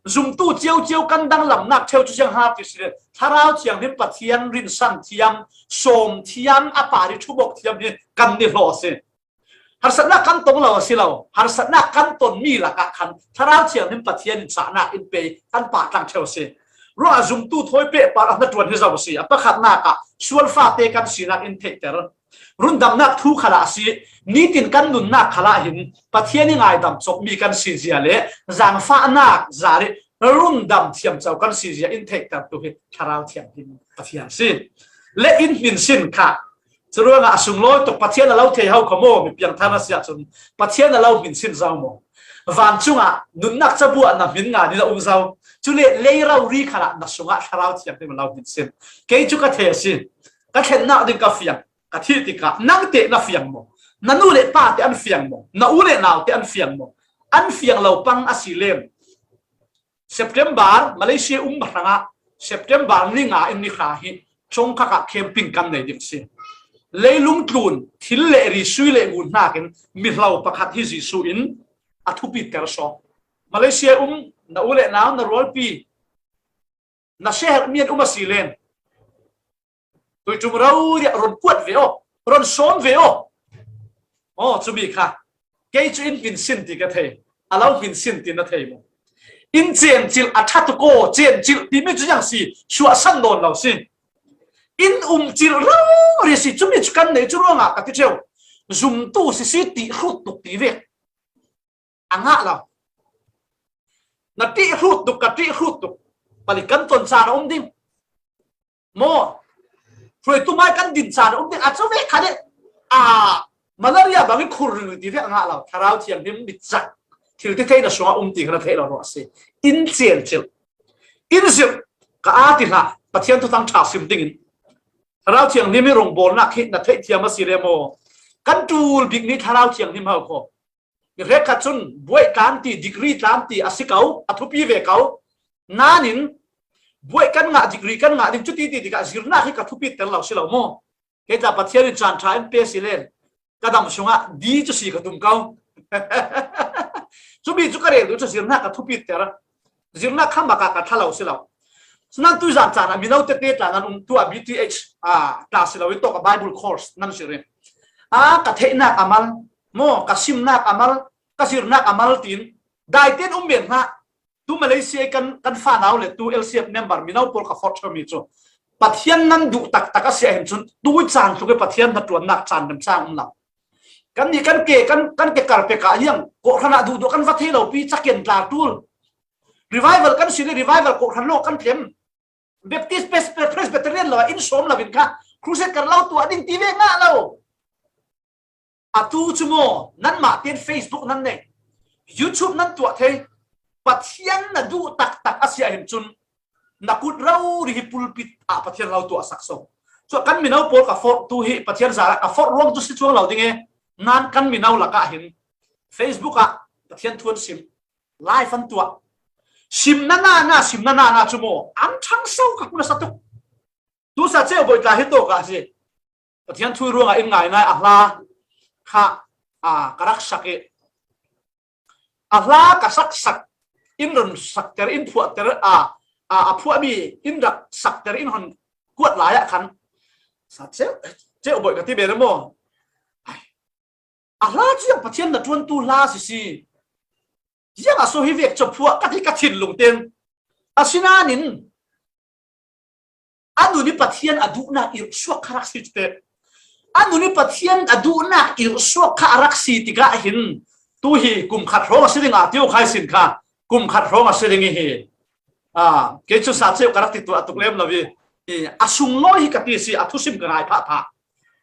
zumtu ciocio kan danglamnak ṭheu cu ziang ha ti si le, Thlarau Thianghlim Pathian rinsan thiam, sawm thiam, a par i ṭhubawk thiam hi kan ni hlawh a si. Harsatnak kan tong lo a si lo, harsatnak kan tonmi lakah khan Thlarau Thianghlim Pathian in cahnak in pe kan pahtlang ṭheu a si. Ruah zumtu thawi peh pah a hnaṭuan hi zo a si. A pakhatnak ah sualfate kan sinak in theihter. Rundamnak thu khalah a si. Nitin kan nunnak khalah hin Pathian i ngaidam cawkmi kan si zia le zaangfahnak zari rundam thiamco kan si zia in theihtertu hi Thlarau Thianghlim Pathian si. Le in hmin sin kha Curuangah a sunglawi tuk Pathian a lo thei ho kha maw, mi piangthar na si ahcun Pathian a lo hminsin zo maw? Vancungah nunnak cabuah na hmin ngan in a um zo. Cule lei rori khalah na sungah Thlarau Thianghlim a lo hminsin. Kei cu ka thei a si. Ka thlennak ding ka fiang. Ka thih tikah nang te na fiang maw? Na nu le pa te an fiang maw? Na u le nau te an fiang maw? An fiang lo pang a si len. September, Malaysia um hrangah September ni nga in ni hra hi Chongkhak ah camping kan nei ding si. Leilung tlun, thil le ri, sui le ngun hnakin mihlo pakhat hi Jesuh in a thupiter sawk. Malaysia um na u le nau, na rualpi, na sheher mi an um a si len, tuiṭum rori ah ron kuat ve aw, ron sawm ve aw. Aw, cumi kha kei cu in hminsin ti ka thei, a lo hminsin ti na thei maw? In cencilh a ṭha tuk aw, cencilh timi cu ziang si, suahsan nawn lo si. In um cilh rori si, cumi cu kan nei cu ruangah ka ti ṭheu. Zumtu sisi ti hrut tuk ti vek a ngah lo. Na ṭih hrut tuk, ka ṭih hrut tuk. Palik kan ton caan a um ding. Maw? Hruaitu mai kan din caan a um ding. A cu ve kha le, a, malaria bangin khur ringring ti ve a ngah lo. Thlarau Thianghlim mit cak thil ti theihna sungah um ti kha na theih lo ruah a si. In cencilh, in zirh, ka aa ti hlah. Pathian thuthang ṭha sim dingin Thlarau Thianghlim hi rongbawlnak hi na theihthiam a si le maw? Kan ṭul bik ni Thlarau Thianghlim ho kho. Hrekkhat cun buaih tlan ti, degree tlan ti a si ko, a thupi ve ko. Nain buaih kan ngah, degree kan ngah ding cuti ti tikah zirnak hi ka thupiter lo si lo maw? Kei tla Pathian in caan ṭha in pe si len ka dam sungah di cu si ka tum ko. Cumi cu ka rel duh cu zirnak ka thupiter. Zirnak kha makah ka ṭha lo si lo. Sinan tuizan caan ah mino tete tla nan um, tuah B T H, ah, tla si lo in tawk a Bible course nan si rih. Ah, ka theihnak a mal, maw, ka simnak a mal, ka zirnak a mal tiin daiten um men hna. Tu Malaysia kan, kan fanau le tu L C F member mino pawl ka forh ṭhami cu Pathian nan duh taktak a si ahhin cun tu caan tluk i Pathian hnaṭuannak caan remcang um lo. Kannih kan ke, kan, kan ke kar pek ah hiang kawhhran ah duhduh kan va thei lo pi, caken tla ṭul. Revival kan si le revival kawhhran lawng kan tlem. Baptist, Pres-, Presbyterian lo ah in sawm lo in kha crusade kan lo tuah ding ti ve ngah lo. Atu cu maw, nanmah tein Facebook nan nei, YouTube nan tuah thei. Pathian na duh taktak a si ahhin cun na kut rori hi pulpit ah Pathian lo tuah sak so. Cu kan mino pawl ka forh tu hi Pathian zara ka forh ruang tu si cuang lo ding e. Nan kan mino lakah hin Facebook ah Pathian thu an sim, live an tuah. Sim na na na, sim na na na cu maw, an ṭhang so ka hmu nasa tuk. Tu sa ceu bawi tla hi tawk ah si. Pathian thu ruangah in ngainai a hla kha, aa, ka rak sak i a hla ka saksak, in run sakter, in phuahter, a, a, a phuahmi in rak sakter, in hon kuat lai ah khan sa ceu, ceu bawi ka ti ve maw? Ai, a hla cu ziang Pathian na ṭuantu hla si si. Ziang a so hi vek cu phuah ka ti ka thinlung ten. Asinain a nun i Pathian a duhnak irh suak kha rak si te. A nun i Pathian a duhnak irh suak kha a rak si tikah hin tu hi kum khat hrawng a si ding aa tio khai sin kha kum khat hrawng a si ding i hi. Aa, kei cu sa ceu ka rak ti tuah tuk lem lo i, i, a sunglawi hi ka ti si, a thusim ka ngai phah phah.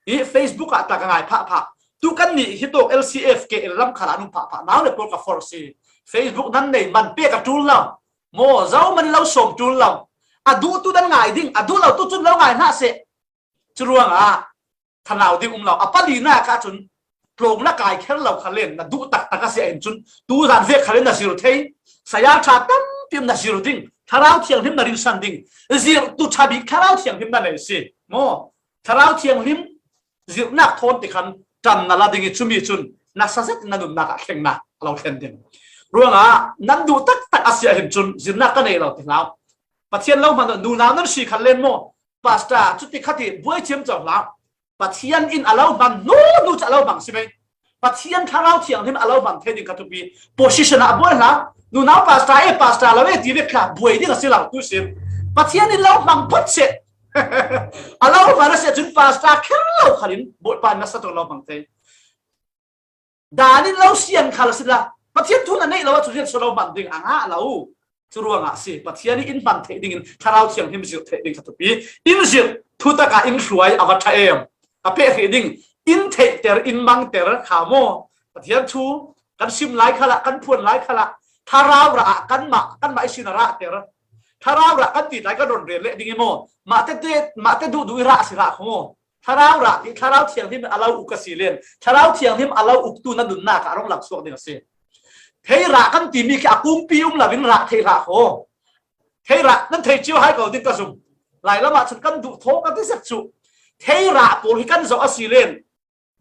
I Facebook ah ta ka ngai phah phah. Tu kannih hi tawk L C F K L lam khal ah an um phah phah. Nau le pawl ka forh si. Facebook nan nei man pek a ṭul lo. Maw, zohman lo sawm ṭul lo. A duhtu nan ngai ding, a duh lo tu cun lo ngai hna seh. Curuangah thanau ding um lo. A palinak ah cun tlawng na kai kher lo kha len na duh taktak a si ahhin cun tuzan vek kha len na zir thei. Saya ṭha tampi na zir ding. Thlarau Thianghlim na rinsan ding. Zirhtu ṭha bik Thlarau Thianghlim na nei si. Maw, Thlarau Thianghlim zirhnak thawn ti khan ṭam na la ding i cumi cun nasa zet na nunnak ah thlengnak a lo thlen ding. Ruangah nan duh taktak a si ahhin cun zirhnak ka nei lo ti hlau. Pathian lo hman nunau nan si khan len maw? Pastor, cuti khat i buai ciamco hlau. Pathian in a lo hman hnu hnu cu a lo hmang si mai. Pathian Thlarau Thianghlim a lo hmang thei ding kha thupi. Position ah buai hlau. Nunau pastor e, pastor lo e ti vek kha buai ding a si lo tu si. Pathian in lo hmang phot seh. A lo hmang a si cun pastor kher lo khalin Bawipa in nasa tuk lo hmang thei. Dan in lo sian khal a si la, Pathian thu na neih lo ahcun rian so lo hman ding a ngah lo. Cu ruangah a si. Pathian i in hman theih dingin Thlarau Thianghlim zirh theih ding kha thupi. In zirh, thutak ah in hruai a va ṭha em. a peh hrih ding, in theihter, in mangter kha maw. Pathian thu kan sim lai khalah, kan phuan lai khalah, thlarau rah ah kanmah, kanmah i sin a rahter. Thlarau rah kan ti lai kan ron rel leh ding i maw. Mahte, mahte duhduh i rah si rah kho maw. Thlarau rah ti, Thlarau Thianghlim a lo uk a si len, Thlarau Thianghlim a lo uktu na nunnak ah a rong langsuak ding a si. Thei rah kan timi khi a kungpi um lo in rah thei rah kho. Thei rah nan thei cio hai ko ding ka zum. Lai lamah chun kan duh thaw ka ti sek cu. Thei rah pawl hi kan zoh a si len,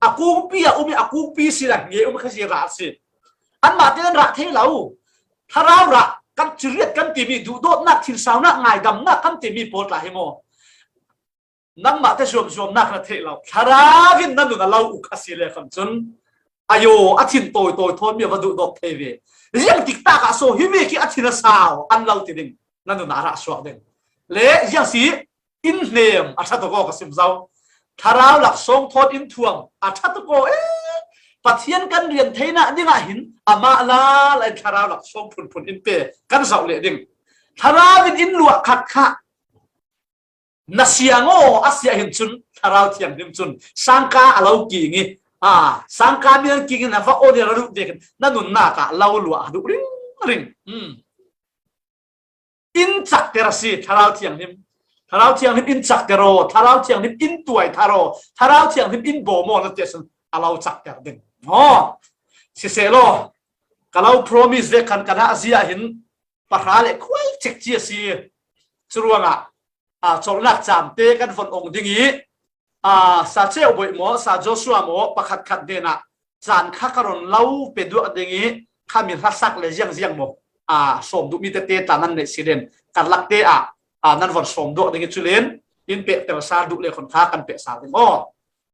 a kungpi a um i a kungpi si la nge um kha si rah a si. Anmah te an rah thei lo. Thlarau rah kan ciriat kan timi duhdawtnak, thinsaunak, ngaidamnak kan timi pawl tla hi maw. Nangmah te zuamzuamnak na theih lo. Thlarau in na nun a lo uk a si le khan cun, ayo, a thin tawi tawi thawn mi a va duhdawt thei ve. Ziang tiktak ah so hi ve khi a thin a sau an lo ti ding. Na nun a rah suak ding. Le ziang si in hnem a ṭha tuk aw ka sim zo. Thlarau laksawng thawn in thuam a ṭha tuk aw e. Pathian kan rian theinak dingah hin amah lala in thlarau laksawng phunphun in pe kan zoh leh ding. Thlarau in in luah khat kha na siang aw, a siah hin cun Thlarau Thianghlim cun sangka a lo king i, a, sangka mi an king in a va aw ni a ra duh vekin na nunnak ah lo luah a duh ringring. In cakter a si Thlarau Thianghlim. Thlarau Thianghlim in cakter aw, Thlarau Thianghlim in tuai thar aw, Thlarau Thianghlim in bawm aw na ti ahcun a lo cakter ding. Aw, sisehlaw ka lo promise ve khan ka na a ziah hin pahra le khuai cek ci a si. Curuangah, aa, colhnak caam te kan von ong ding i, aa, Sa Ceu Bawi maw, Sa Joshua maw, pakhat khat hnenah caan kha ka ron lo pe duak ding i, kha mi hlasak le ziangziang maw, aa, sawm duh mi tete tla nan neih si len, kan lak te ah, aa, nan von sawm duak ding i cu len, in pehter sal duh le khon kha kan peh sal ding aw.